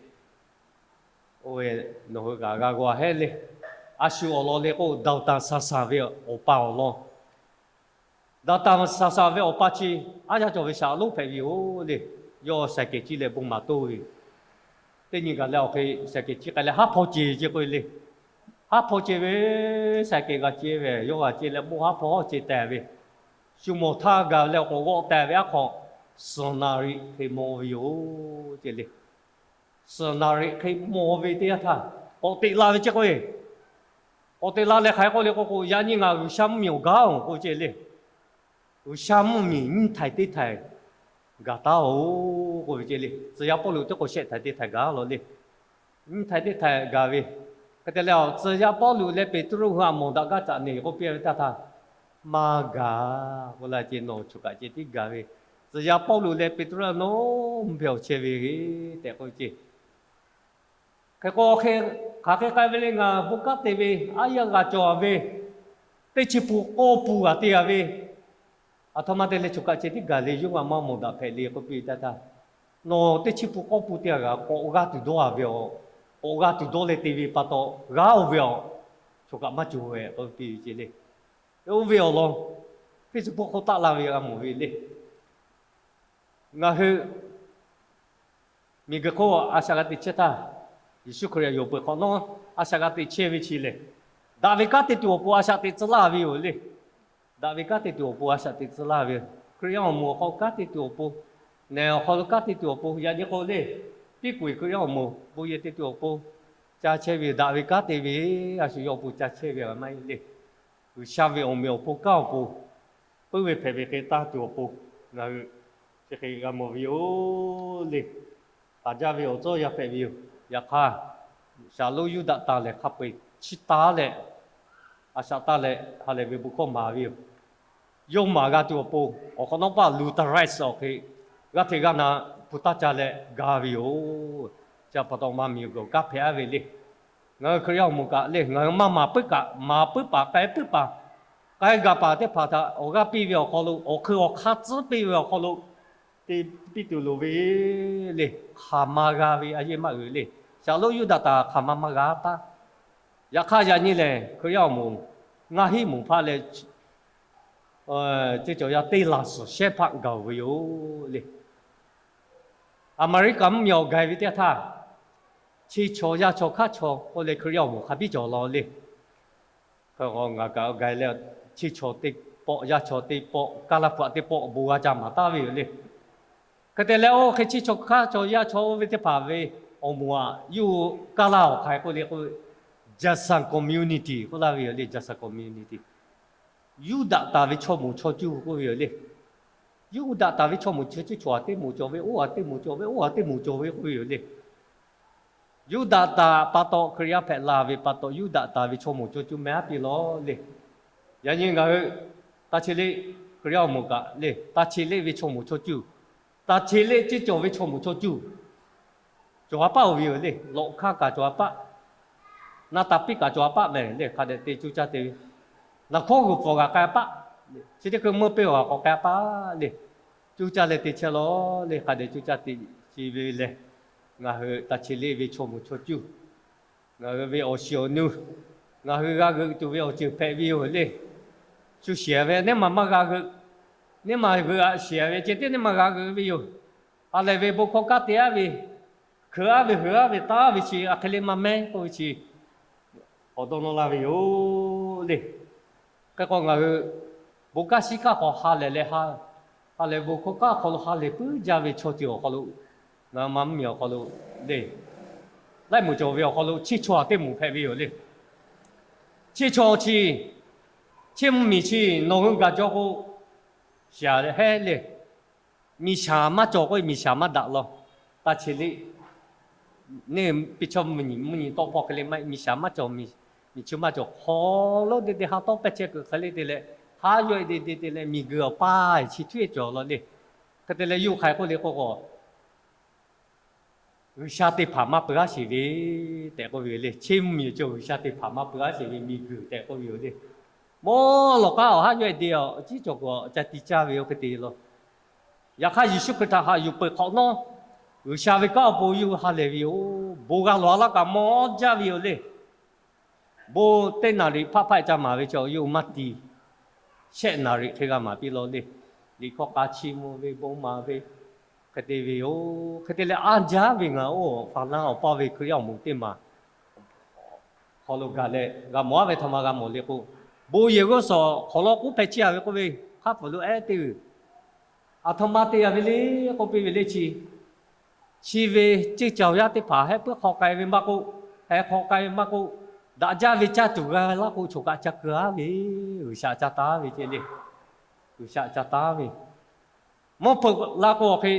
Oˇ ve nawˬ hui kaꞈ g'a g'aw hehˉ le. A shu awˬ lawn le k'o, Dawˍtaˍsaˍsaˍ ve awˬ pa awˬ lawn. Dawˍtaˍsaˍsaˍ ve awˬ pa chi aˉ yaˇ cawˬ ve Saˍ laꞈ lonˉ hpehꞈ ve yoˬ le. Yawˇ saiˍ kehˍ ciˇ leh bon maˍ toˇ ve. Teˇ nyi gaˬ leh awˬ hk'e saiˍ kehˍ ciˇ k'ai leh haˉ hpaw ceˬ ce k'oˆ ve le. Haˉ hpaw ceˬ ve, saiˍ kehˍ g'a ce ve, yawˇ g'a ce leh bon haˉ hpaw hawˉ ce tehˬ ve, shu mawˬ htaˇ gaˬ leh awˬ k'awꞈ g'awˆ tehˬ ve aˉ hk'aw, suhˍ naˍ riꞈ hk'e maw ve yoˬ ce le. Suhˍ naˍ riꞈ hk'e maw ve teˇ yanˇ htaˇ, k'awꞈ teꞈ la ve ce k'oˆ ve. K'awꞈ teꞈ la leh hk'aˬ hk'e k'oˆ le k'o k'o, yaꞈ nyi ngaˬ G'uiˬsha mvuhˇmiˬ awˬ gaˇ-oˬ k'oˆ ve ce le. G'uiˬsha mvuhˇmiˬ nyiˇ htaiˍ teˇ htaiˍ gaˬ taˉ-oˬ k'oˆ ve ce le. Tcuh yaˇ Pawˇluꞈ teˇ k'o shehˆ htaiˍ teˇ htaiˍ gaˬ law le. Nyiˇ htaiˍ teˇ htaiˍ gaˬ ve, hk'e te leh, tcuh yaˇ Pawˇluꞈ leh Peˍtruˆ hui a mawˬ daꞈ gaˇ caꞈ neˬ k'oˆ piˇ ve teˇ htaˇ, maˇ gaˬ k'oˆ laˇ ce. Nawˬ choˬ kaꞈ ceh tiˉ gaˬ ve, tcuh yaˇ Pawˇluꞈ leh Peˍtruˆ a nawˉ beh awˬ chehˇ ve tehꞈ k'oˆ ve ce. Hk'e k'o, hk'aˬ hk'e k'ai ve le, ngaˬ bon kanˉ te ve, aˉ yaˇ g'a cawˬ ve, teˇ chi pun k'awˇ pun g'a te g'a ve, aˬ htoꞈ ma te leh choˬ kaꞈ ceh tiˉ gaˬ le, yawˇ g'a maˇ mawˬ daꞈ hpehꞈ le k'oˆ piˇ ve teˇ htaˇ, nawˬ teˇ chi pun k'awˇ pun te g'a, k'awꞈ g'a tuˬ dawˇ a ve aˬ, k'awꞈ g'a tuˬ dawˇ leh te ve pa taw g'a-oˬ ve aˬ, choˬ kaꞈ maˇ cawˬ ve k'oˆ piˇ ve ce le. Oˇ ve awˬ lawn Facebook hk'oˆ taˆ la ve g'a mawˬ ve le. Ngaˬ hui miˬguiˬ hk'oˆ a shaꞈ g'a teꞈ chehˇ htaˇ, Yeˍsuˆ Hkriꞈ yonˍ peuˬ hk'awꞈ nawˉ a shaꞈ g'a teꞈ chehˇ ve chi lehˬ, daꞈ ve kanˉ te tuˬ awˬ pon a shaꞈ teꞈ tcuh laˇ ve yoˬ le. Daꞈ ve kanˉ te tuˬ awˬ pon a shaꞈ teꞈ tcuh laˇ ve yoˬ. Hkriꞈ yaˇ awˬ moˍ awˬ hk'aw kanˉ te tuˬ awˬ pon, nehˬ awˬ hk'aw lo kanˉ te tuˬ awˬ pon, yaꞈ nyi k'o le, tiˉ k'oˍ-e Hkriꞈ yaˇ awˬ moˍ bon yehˬ te tuˬ awˬ pon ca chehˇ ve yoˬ. Daꞈ ve kanˉ te ve, a shu yawˇ awˬ pon ca chehˇ ve maˇ heˆ le. G'uiˬsha ve awˬ meꞈ awˬ pon kanˉ awˬ pon, puiˉ ve hpehꞈ ve hk'e tanˇ tuˬ awˬ pon, ngaˬ hui chi hk'e g'a mawˬ ve yoˬ le. Haˍ jaˇ ve awˬ tcuhˉ yaˇ hpehꞈ ve yoˬ. Yaꞈ hk'aˇ, Saˍ laꞈ lonˉ Yuˇdaꞈ taˍ lehˬ hk'a peu-eˬ chiˇ taˉ leh, a shaꞈ taˍ leh ha lehˬ ve bon hkawˇ maˍ ve yoˬ. Yawˇ maˍ g'a tuˬ awˬ pon, awˬ hk'awꞈ nawˉ paˆ Lutheran awˬ hk'e g'aˇ hteꞈ g'aˇ na hpu taˇ ca leh ga ve yoˬ. Chi pa taw maˇ miˬguiˬ kanˉ hpehꞈ-a ve le. Ngaˬ hui Hkriꞈ yaˇ awˬ moˍ kaꞈ le, ngaˬ hui maˇ maˍ puiˉ kaꞈ, maˍ puiˉ paˍ, k'ai puiˉ paˍ, k'ai gaˬ paˍ teˇ hpaˍ htaꞈ awˬ g'aˇ piˇ ve awˬ hk'aw lo, awˬ hk'eun awˬ hk'aˇ tcuhˉ piˇ ve awˬ hk'aw lo, te piˇ tuˬ loˍ ve le. Hk'aˬ ma g'a ve a yeˇ maˇ g'uiˬ le. Saˍ laꞈ lonˉ Yuˇdaꞈ taˍ hk'aˬ ma maˇ g'a taˉ. Yaꞈ hk'aˇ yaꞈ nyi lehˬ, Hkriꞈ yaˇ awˬ moˍ ngaˇ hinˉ moˍ hpaˇ leh ceˇ cawˬ yaˇ teˇ laˬ suhˍ shehˉ hpaˆ gaˬ-oˬ ve yoˬ le. Aˍmeˍriˆkaˍ mvuhˇmiˬ awˬ gaiˬ ve teˇ htaˇ, chi chaw yaˇ chaw hkaˉ chaw k'oˆ leh Hkriꞈ yaˇ awˬ moˍ hk'a biˇ cawˬ law le. Ngaˬ kaꞈ gaiˬ leh, chi chaw teˇ pawˆ, yaˇ chaw teˇ pawˆ, kaˇ laˇ hpu aꞈ teˇ pawˆ bon g'a ca maˍ taˉ ve yoˬ le. Hk'e te leh, oˇ hk'e chi chaw hkaˉ chaw yaˇ chaw oˇ ve teˇ hpaˍ ve awˬ moˍ aꞈ, yawˇ hui kaˇ laˇ awˬ hk'aˬ hk'e k'oˆ le k'o, Judson community k'oˆ laˇ ve yoˬ le. Judson community, Yuˇdaꞈ taˍ ve chaw moˍ chaw cuˇ k'oˆ ve yoˬ le. Yuˇdaꞈ taˍ ve chaw moˍ chaw cuˇ, chaw aꞈ teˇ moˍ cawˬ ve, oˇ aꞈ teˇ moˍ cawˬ ve, oˇ aꞈ teˇ moˍ cawˬ ve k'oˆ ve yoˬ le. Yuˇdaꞈ taˍ pa taw Hkriꞈ yaˇ hpehꞈ la ve pa taw, Yuˇdaꞈ taˍ ve chaw moˍ chaw cuˇ meh aˉ piˇ law le. Yaꞈ nyi ngaˬ hui ta che leˆ Hkriꞈ yaˇ awˬ moˍ kaꞈ le, ta che leˆ ve chaw moˍ chaw cuˇ, ta che leˆ ceˇ cawˬ ve chaw moˍ chaw cuˇ cawˬ a paˆ-oˬ ve yoˬ le. Lawꞈ hkanˇ kaꞈ cawˬ a paˆ, na taˍ piˇ kaꞈ cawˬ a paˆ mehˍ le. Hk'a dehꞈ te cuˇ caˇ te ve, naˬ hkawˉ g'uiˬ pfuhˍ g'aꞈ k'ai a paˆ, chi teˇ hkui meuˇ peˇ g'aꞈ k'awꞈ k'ai a paˆ le. Cuˇ caˇ leh te chehˇ law le. Hk'a dehꞈ cuˇ caˇ te ci ve lehˬ, ngaˬ hui ta che leˆ ve chaw moˍ chaw cuˇ, ngaˬ hui ve awˬ shiˍ awˬ nu, ngaˬ hui g'a g'euꞈ tuˬ ve awˬ ceuˬ hpehꞈ ve yoˬ le. Shu shiˍ ve neˇ maˬ maˇ g'a g'euꞈ, neˇ maˬ g'euꞈ aꞈ shiˍ ve ceh tiˉ neˇ maˬ g'a g'euꞈ ve yoˬ. Ha lehˬ ve bon hkawˇ kanˉ te aˉ ve, hkeuꞈ aˉ ve, heuˬ aˉ ve, taˉ ve chi a hk'e le maˇ mehˉ k'oˆ ve chi k'awꞈ dawˇ nawˇ laˇ ve yoˬ le. Hk'e k'o ngaˬ hui bon kanˉ shiˉ kanˉ hk'aw ha lehˬ leh, ha lehˬ bon hkawˇ kanˉ hk'aw lo ha lehˬ puiˉ jaˇ ve chaw ceuˬ awˬ hk'aw lo, ngaˬ hui maˇ mvuhˇmiˬ awˬ hk'aw lo le, laiˉ moˍ cawˬ ve awˬ hk'aw lo chiˇ chaw aꞈ teˇ moˍ hpehꞈ ve yoˬ le. Chiˇ chaw chi, chiˇ mvuhˇmiˬ chi nawˬ hui gaˬ jaw k'o, shaˍ hehˉ le. Miˬ shaˍ maˇ cawˬ k'oˆ ve, miˬ shaˍ maˇ daꞈ law. Ta che leˆ neˇ piˇ chaw mvuhˇmiˬ, mvuhˇmiˬ tawˆ hpawˇ hk'e le maˇ heˆ. Miˬ shaˍ maˇ cawˬ, miˬ chi maˇ cawˬ hk'aw lo de de ha tawˇ pehˇ chehˇ kuiˬ hk'e le te leh, haˉ yawˇ e de de te leh miˬguiˬ awˬ paˇ chi htuˉ cawˬ law le. Hk'e te leh yawˇ hui hk'aˬ hk'e k'oˆ le k'o k'o, G'uiˬsha teˇ hpaˍ maˇ peuˬ aˉ sheˍ ve tehꞈ k'oˆ ve yoˬ le. Chi mvuhˇmiˬ cawˬ G'uiˬsha teˇ hpaˍ maˇ peuˬ aˉ sheˍ ve miˬguiˬ tehꞈ k'oˆ ve yoˬ le. Mawˇ lawˬ k'aˉ awˬ haˉ yawˇ e de awˬ ciˉ cawˬ k'o ca tiꞈ caˇ ve oˇ hk'e te law. Yaꞈ hk'aˇ Yeˍsuˆ Hkriꞈ htaꞈ haꞈ yuˬ peuˬ hk'awꞈ nawˉ, G'uiˬsha ve kanˉ awˬ pon yawˇ hui ha lehˬ ve yoˬ. Bon g'a lawˬ a laˇ kaꞈ mawˇ jaˇ ve yoˬ le. Bon teˇ naˍriˍ hpaˆ hpaˆ ca maˍ ve chaw yawˇ hui maˇ tiˍ. Shehˆ naˍriˍ hk'e g'a maˍ piˇ law le. Liꞈ hkawˇ k'a chiˇ mvuh ve bon maˍ ve hk'e te ve yoˬ. Hk'e te leh anˇ jaˇ ve ngaˬ oˇ faˍ laˇ awˬ paˇ ve Hkriꞈ yaˇ awˬ moˍ teˇ maˬ hk'aw lo gaˬ leh g'a mawˬ aˉ ve htaꞈ ma g'a mawˬ le k'o, bon yehˬ g'uˇ suhˍ hk'awꞈ lawˇ k'oˉ hpehꞈ chiˇ a ve k'oˆ ve hk'a pfuhˍ lo ehˉ teˇ g'uiˬ, aˬ htoꞈ ma te a ve le k'oˆ piˇ ve le chi. Chi ve ceuˇ caˬ awˬ yaˇ teˇ hpaˍ heh puiˉ hk'aw k'ai ve maˇ k'oˆ, heh hk'aw k'ai ve maˇ k'oˆ, daꞈ jaˇ ve caˇ tuˬ g'a laˇ k'o choˬ kaꞈ ca keu aˉ ve, G'uiˬsha ca taˉ ve ce le. G'uiˬsha ca taˉ ve, mvuhˇ hpeuꞈ la k'o awˬ hk'e,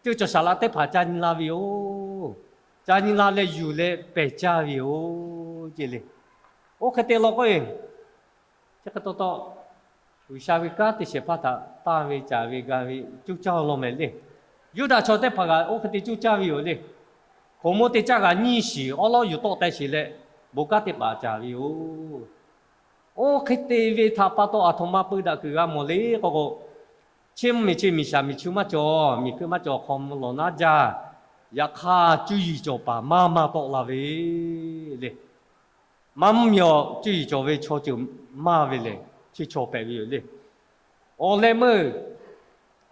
ceuˇ caˬ saˍ laꞈ teˇ hpaˍ ca nyi la ve yoˬ. Ca nyi la leh yuˬ leh pehˬ caˇ ve yoˬ ce le. Oˇ hk'e te law k'o, chi hk'e taw taw, G'uiˬsha ve kanˉ te shehˍ hpaˇ htaꞈ tanˇ ve caˍ ve ga ve coˇ caˇ law mehˍ le. Yuˇdaꞈ chaw teˇ hpaˍ kaꞈ oˇ hk'e te coˇ caˇ ve yoˬ le. Hk'oˍ monˇ teˇ caˉ g'aꞈ nyiˇ shiˍ awˉ lawˉ yuˬ tawˆ teh sheˍ leh, bon kanˉ teˇ hpaˍ caˍ ve yoˬ. Oˇ hk'e te ve htaꞈ pa taw aˬ htoꞈ ma peu daꞈ kuiˬ g'a mawˬ le k'o k'o, chi mvuhˇmiˬ chi miˬ shaˍ miˬ chu maˇ cawˬ, miˬ hkuiˇ maˇ cawˬ hk'aw mvuh lawˬ naˉ jaˇ. Yaꞈ hk'aˇ cuˇ yiˍ cawˬ paˍ maˇ maˇ tawˆ la ve le. Maˇ mvuhˇmiˬ awˬ cuˇ yiˍ cawˬ ve chaw ceuˬ maˇ ve lehˬ, chi chaw hpehꞈ ve yoˬ le. Awˬ leh meuˇ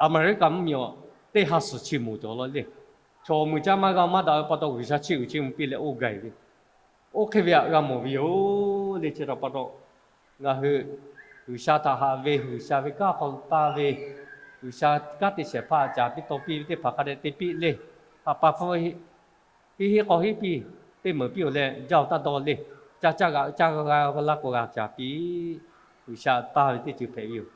Aˍmeˍriˆkaˍ mvuhˇmiˬ awˬ teˇ ha suhˍ chi moˍ cawˬ law le. Chaw mui caˇ maˇ g'a maˇ daꞈ ve pa taw G'uiˬsha chiˇ uiˍ chiˇ mvuh piˇ leh oˇ gaˬ ve, oˇ hk'e ve htaꞈ g'a mawˬ ve yoˬ le. Chi htaꞈ pa taw, ngaˬ hui G'uiˬsha htaꞈ haꞈ ve, G'uiˬsha ve kanˉ hk'aw lo tanˇ ve, G'uiˬsha kanˉ te shehˍ hpaˇ caˍ piˇ taw piˇ ve teˇ hpaˍ hk'a dehꞈ te piˇ le. Haꞈ pa hpfuhˇ hiˆ hiˆ k'aw hiˆ piˇ, teˇ meunˍ piˇ-oˬ leh jaˇ-oˬ taˇ dawˇ le. Ca caˇ g'aꞈ caˇ g'a laˇ k'o g'a caˍ piˇ. G'uiˬsha tanˇ ve teˇ ceuˬ hpehꞈ ve yoˬ.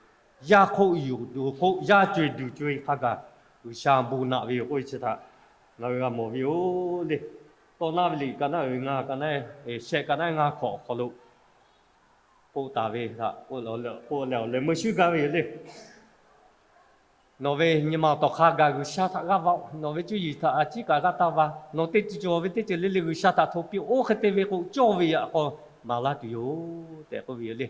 Yaˇ hk'oˆ yuˬ duˬ hk'oˆ, yaˇ co-eˬ duˬ co-eˬ hk'a gaˬ G'uiˬsha bon naꞈ ve yoˬ k'oˆ ve chi htaꞈ ngaˬ hui g'a mawˬ ve yoˬ le. Tawˇ naˉ ve liꞈ ka naˉ uiˍ ve ngaˇ ka naˉ, shehˆ ka naˉ ngaˇ hkawꞈ awˬ hk'aw lo k'oˆ taˍ ve htaꞈ k'oˆ leh awˬ leh meuˇ shuˉ gaˇ ve yoˬ le. Nawˬ ve nyi ma awˬ tawˍ hk'a gaˬ G'uiˬsha htaꞈ g'aˇ va-oˬ. Nawˬ ve cuˇ yiˍ htaꞈ a ciˉ kaꞈ g'aˇ taˇ va. Nawˬ teˇ ceuˬ cawˬ ve teˇ ceuˬ le le G'uiˬsha htaꞈ hto piˇ-oˬ. Oˇ hk'e te ve k'o, cawˇ ve yaꞈ k'aw maˍ laˇ tuˬ yoˬ tehꞈ k'oˆ ve yoˬ le.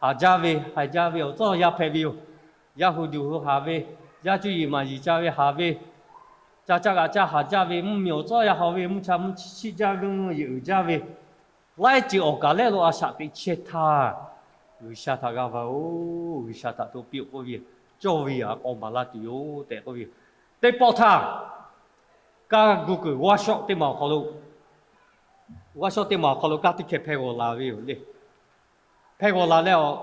Haˍ jaˇ ve, haˍ jaˇ ve awˬ tcuhˉ awˬ yaˇ hpehꞈ ve yoˬ. Yaˇ hui duˬ hui haˍ ve, yaˇ cuˇ yiˍ maˍ yiˍ ca ve haˍ ve, ca caˇ g'aꞈ caˇ haˍ jaˇ ve, mvuhˇmiˬ awˬ tcuhˉ awˬ yaˇ haw ve, mvuhˇ cha mvuhˇ chiˆ jaˇ ve, mvuhˇ yeˬ uiˍ jaˇ ve, laiˉ ceuˬ awˬ kaˍ lehˉ lo a shaꞈ teꞈ chehˇ htaˇ, G'uiˬsha htaꞈ g'aˇ va-oˬ. G'uiˬsha htaꞈ hto piˇ-oˬ k'oˆ ve, cawˇ ve yaꞈ k'aw maˍ laˇ tuˬ yoˬ tehꞈ k'oˆ ve yoˬ. Teˇ pawˆ htaˇ, kaˇ gu kuiˬ g'aˇ shawˆ teˇ maˬ awˬ hk'aw lo, g'aˇ shawˆ teˇ maˬ awˬ hk'aw lo kaˇ teˇ hkeh hpehˇ g'awˬ la ve yoˬ le. Hpehˇ g'awˬ la leh, aˬ,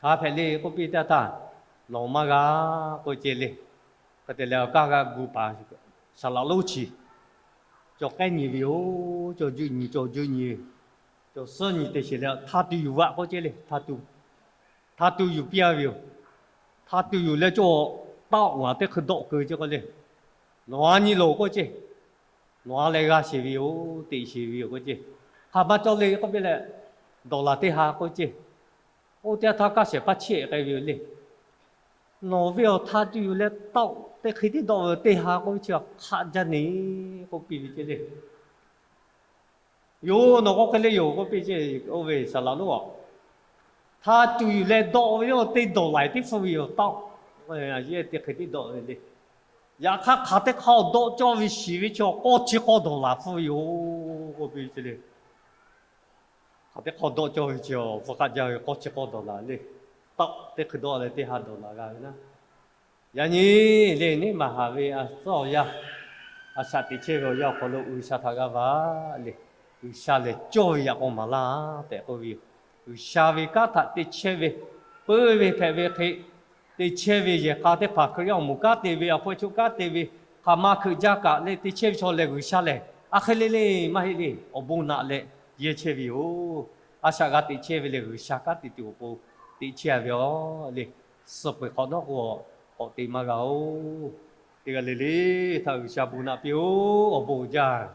hk'aˬ hpehꞈ le k'oˆ piˇ teˇ htaˇ, nawˬ maˇ g'a k'oˆ ce le. Hk'e te leh kaˇ g'a gu paˍ saˍ laꞈ lonˉ chi cawˬ k'ehˉ nyi ve yoˬ. Cawˬ juˆ nyi, cawˬ juˆ nyi, cawˬ suhˉ nyi te sheˍ leh, hta tuˬ yuˬ vaꞈ k'oˆ ce le. Hta tuˬ yuˬ piˇ a ve yoˬ. Hta tuˬ yuˬ leh cawˬ taˆ-oˬ, ngaˬ teˇ hkui dawˆ keu ce k'oˆ le. Nawˬ a nyi loˬ k'oˆ ce. Nawˬ a leh g'a sheˍ ve yoˬ, teꞈ sheˍ ve yoˬ k'oˆ ce. Hk'aˬ ma cawˬ le k'oˆ piˇ leh, dawˬ laˬ teˇ ha k'oˆ ce. Oˇ teˇ htaˇ kaˇ shehˍ hpaˇ chiˇ ehˍ k'ai ve yoˬ le. Nawˬ ve awˬ hta tuˬ yuˬ leh taˆ-oˬ, teˇ hkui tiˉ dawˆ ve teˇ ha k'oˆ ve chi hk'aˆ jaˇ ne k'oˆ piˇ ve ce le. Yoˬ, nawˬ k'oˆ hk'e le yoˬ k'oˆ piˇ ce. Oˇ ve saˍ laꞈ lonˉ aˬ, hta tuˬ yuˬ leh dawˆ ve yoˬ, teˇ dawˬ laˬ teˇ hpfuhˇ ve yoˬ taˆ-oˬ. Teˇ hkui tiˉ dawˆ ve le. Yaꞈ hk'aˇ hk'aˬ teˇ hk'aˇ dawˆ cawˇ ve shiˍ ve chi k'awˇ chi k'awˇ dawˬ laˬ hpfuhˇ ve yoˬ k'oˆ piˇ ce le. Hk'aˬ teˇ hk'aˇ dawˆ cawˇ ve chi awˬ hpfuhˇ hk'aˆ jaˇ ve k'awˇ chi k'awˇ dawˬ laˬ le. Taˆ-oˬ, teˇ hkui dawˆ leh teˇ ha dawˬ laˬ g'a ve naˉ. Yaꞈ nyi le, neˇ maˬ haˍ ve a tcuhˉ awˬ yaˇ, a shaꞈ teꞈ chehˇ ve awˬ yanˇ awˬ hk'aw lo G'uiˬsha htaꞈ g'a va le. G'uiˬsha lehˬ cawˇ ve yaꞈ k'aw maˍ laˇ tehꞈ k'oˆ ve yoˬ. G'uiˬsha ve kanˉ htaꞈ te chehˇ ve, peuˇ ve hpehꞈ ve hk'e te chehˇ ve yehˬ k'a teˇ hpaˍ Hkriꞈ yaˇ awˬ moˍ kanˉ te ve, a hpawˇ chaw kanˉ te ve, hk'aˬ ma hkeuꞈ jaˇ kaꞈ leh te chehˇ ve chaw lehˬ G'uiˬsha lehˬ a hk'e le le maˇ heˆ le. Awˬ bon naꞈ leh yehˇ chehˇ ve yoˬ. A shaꞈ g'a teꞈ chehˇ ve lehˬ G'uiˬsha kanˉ te tuˬ awˬ pon teꞈ chehˇ a ve yoˬ le. Suh peuˬ hk'awꞈ nawˉ k'o, k'awꞈ te maˇ g'a-oˬ. Teˇ g'aˇ le le htaꞈ G'uiˬsha bon naꞈ piˇ-oˬ. Awˬ bon uiˍ jaˇ.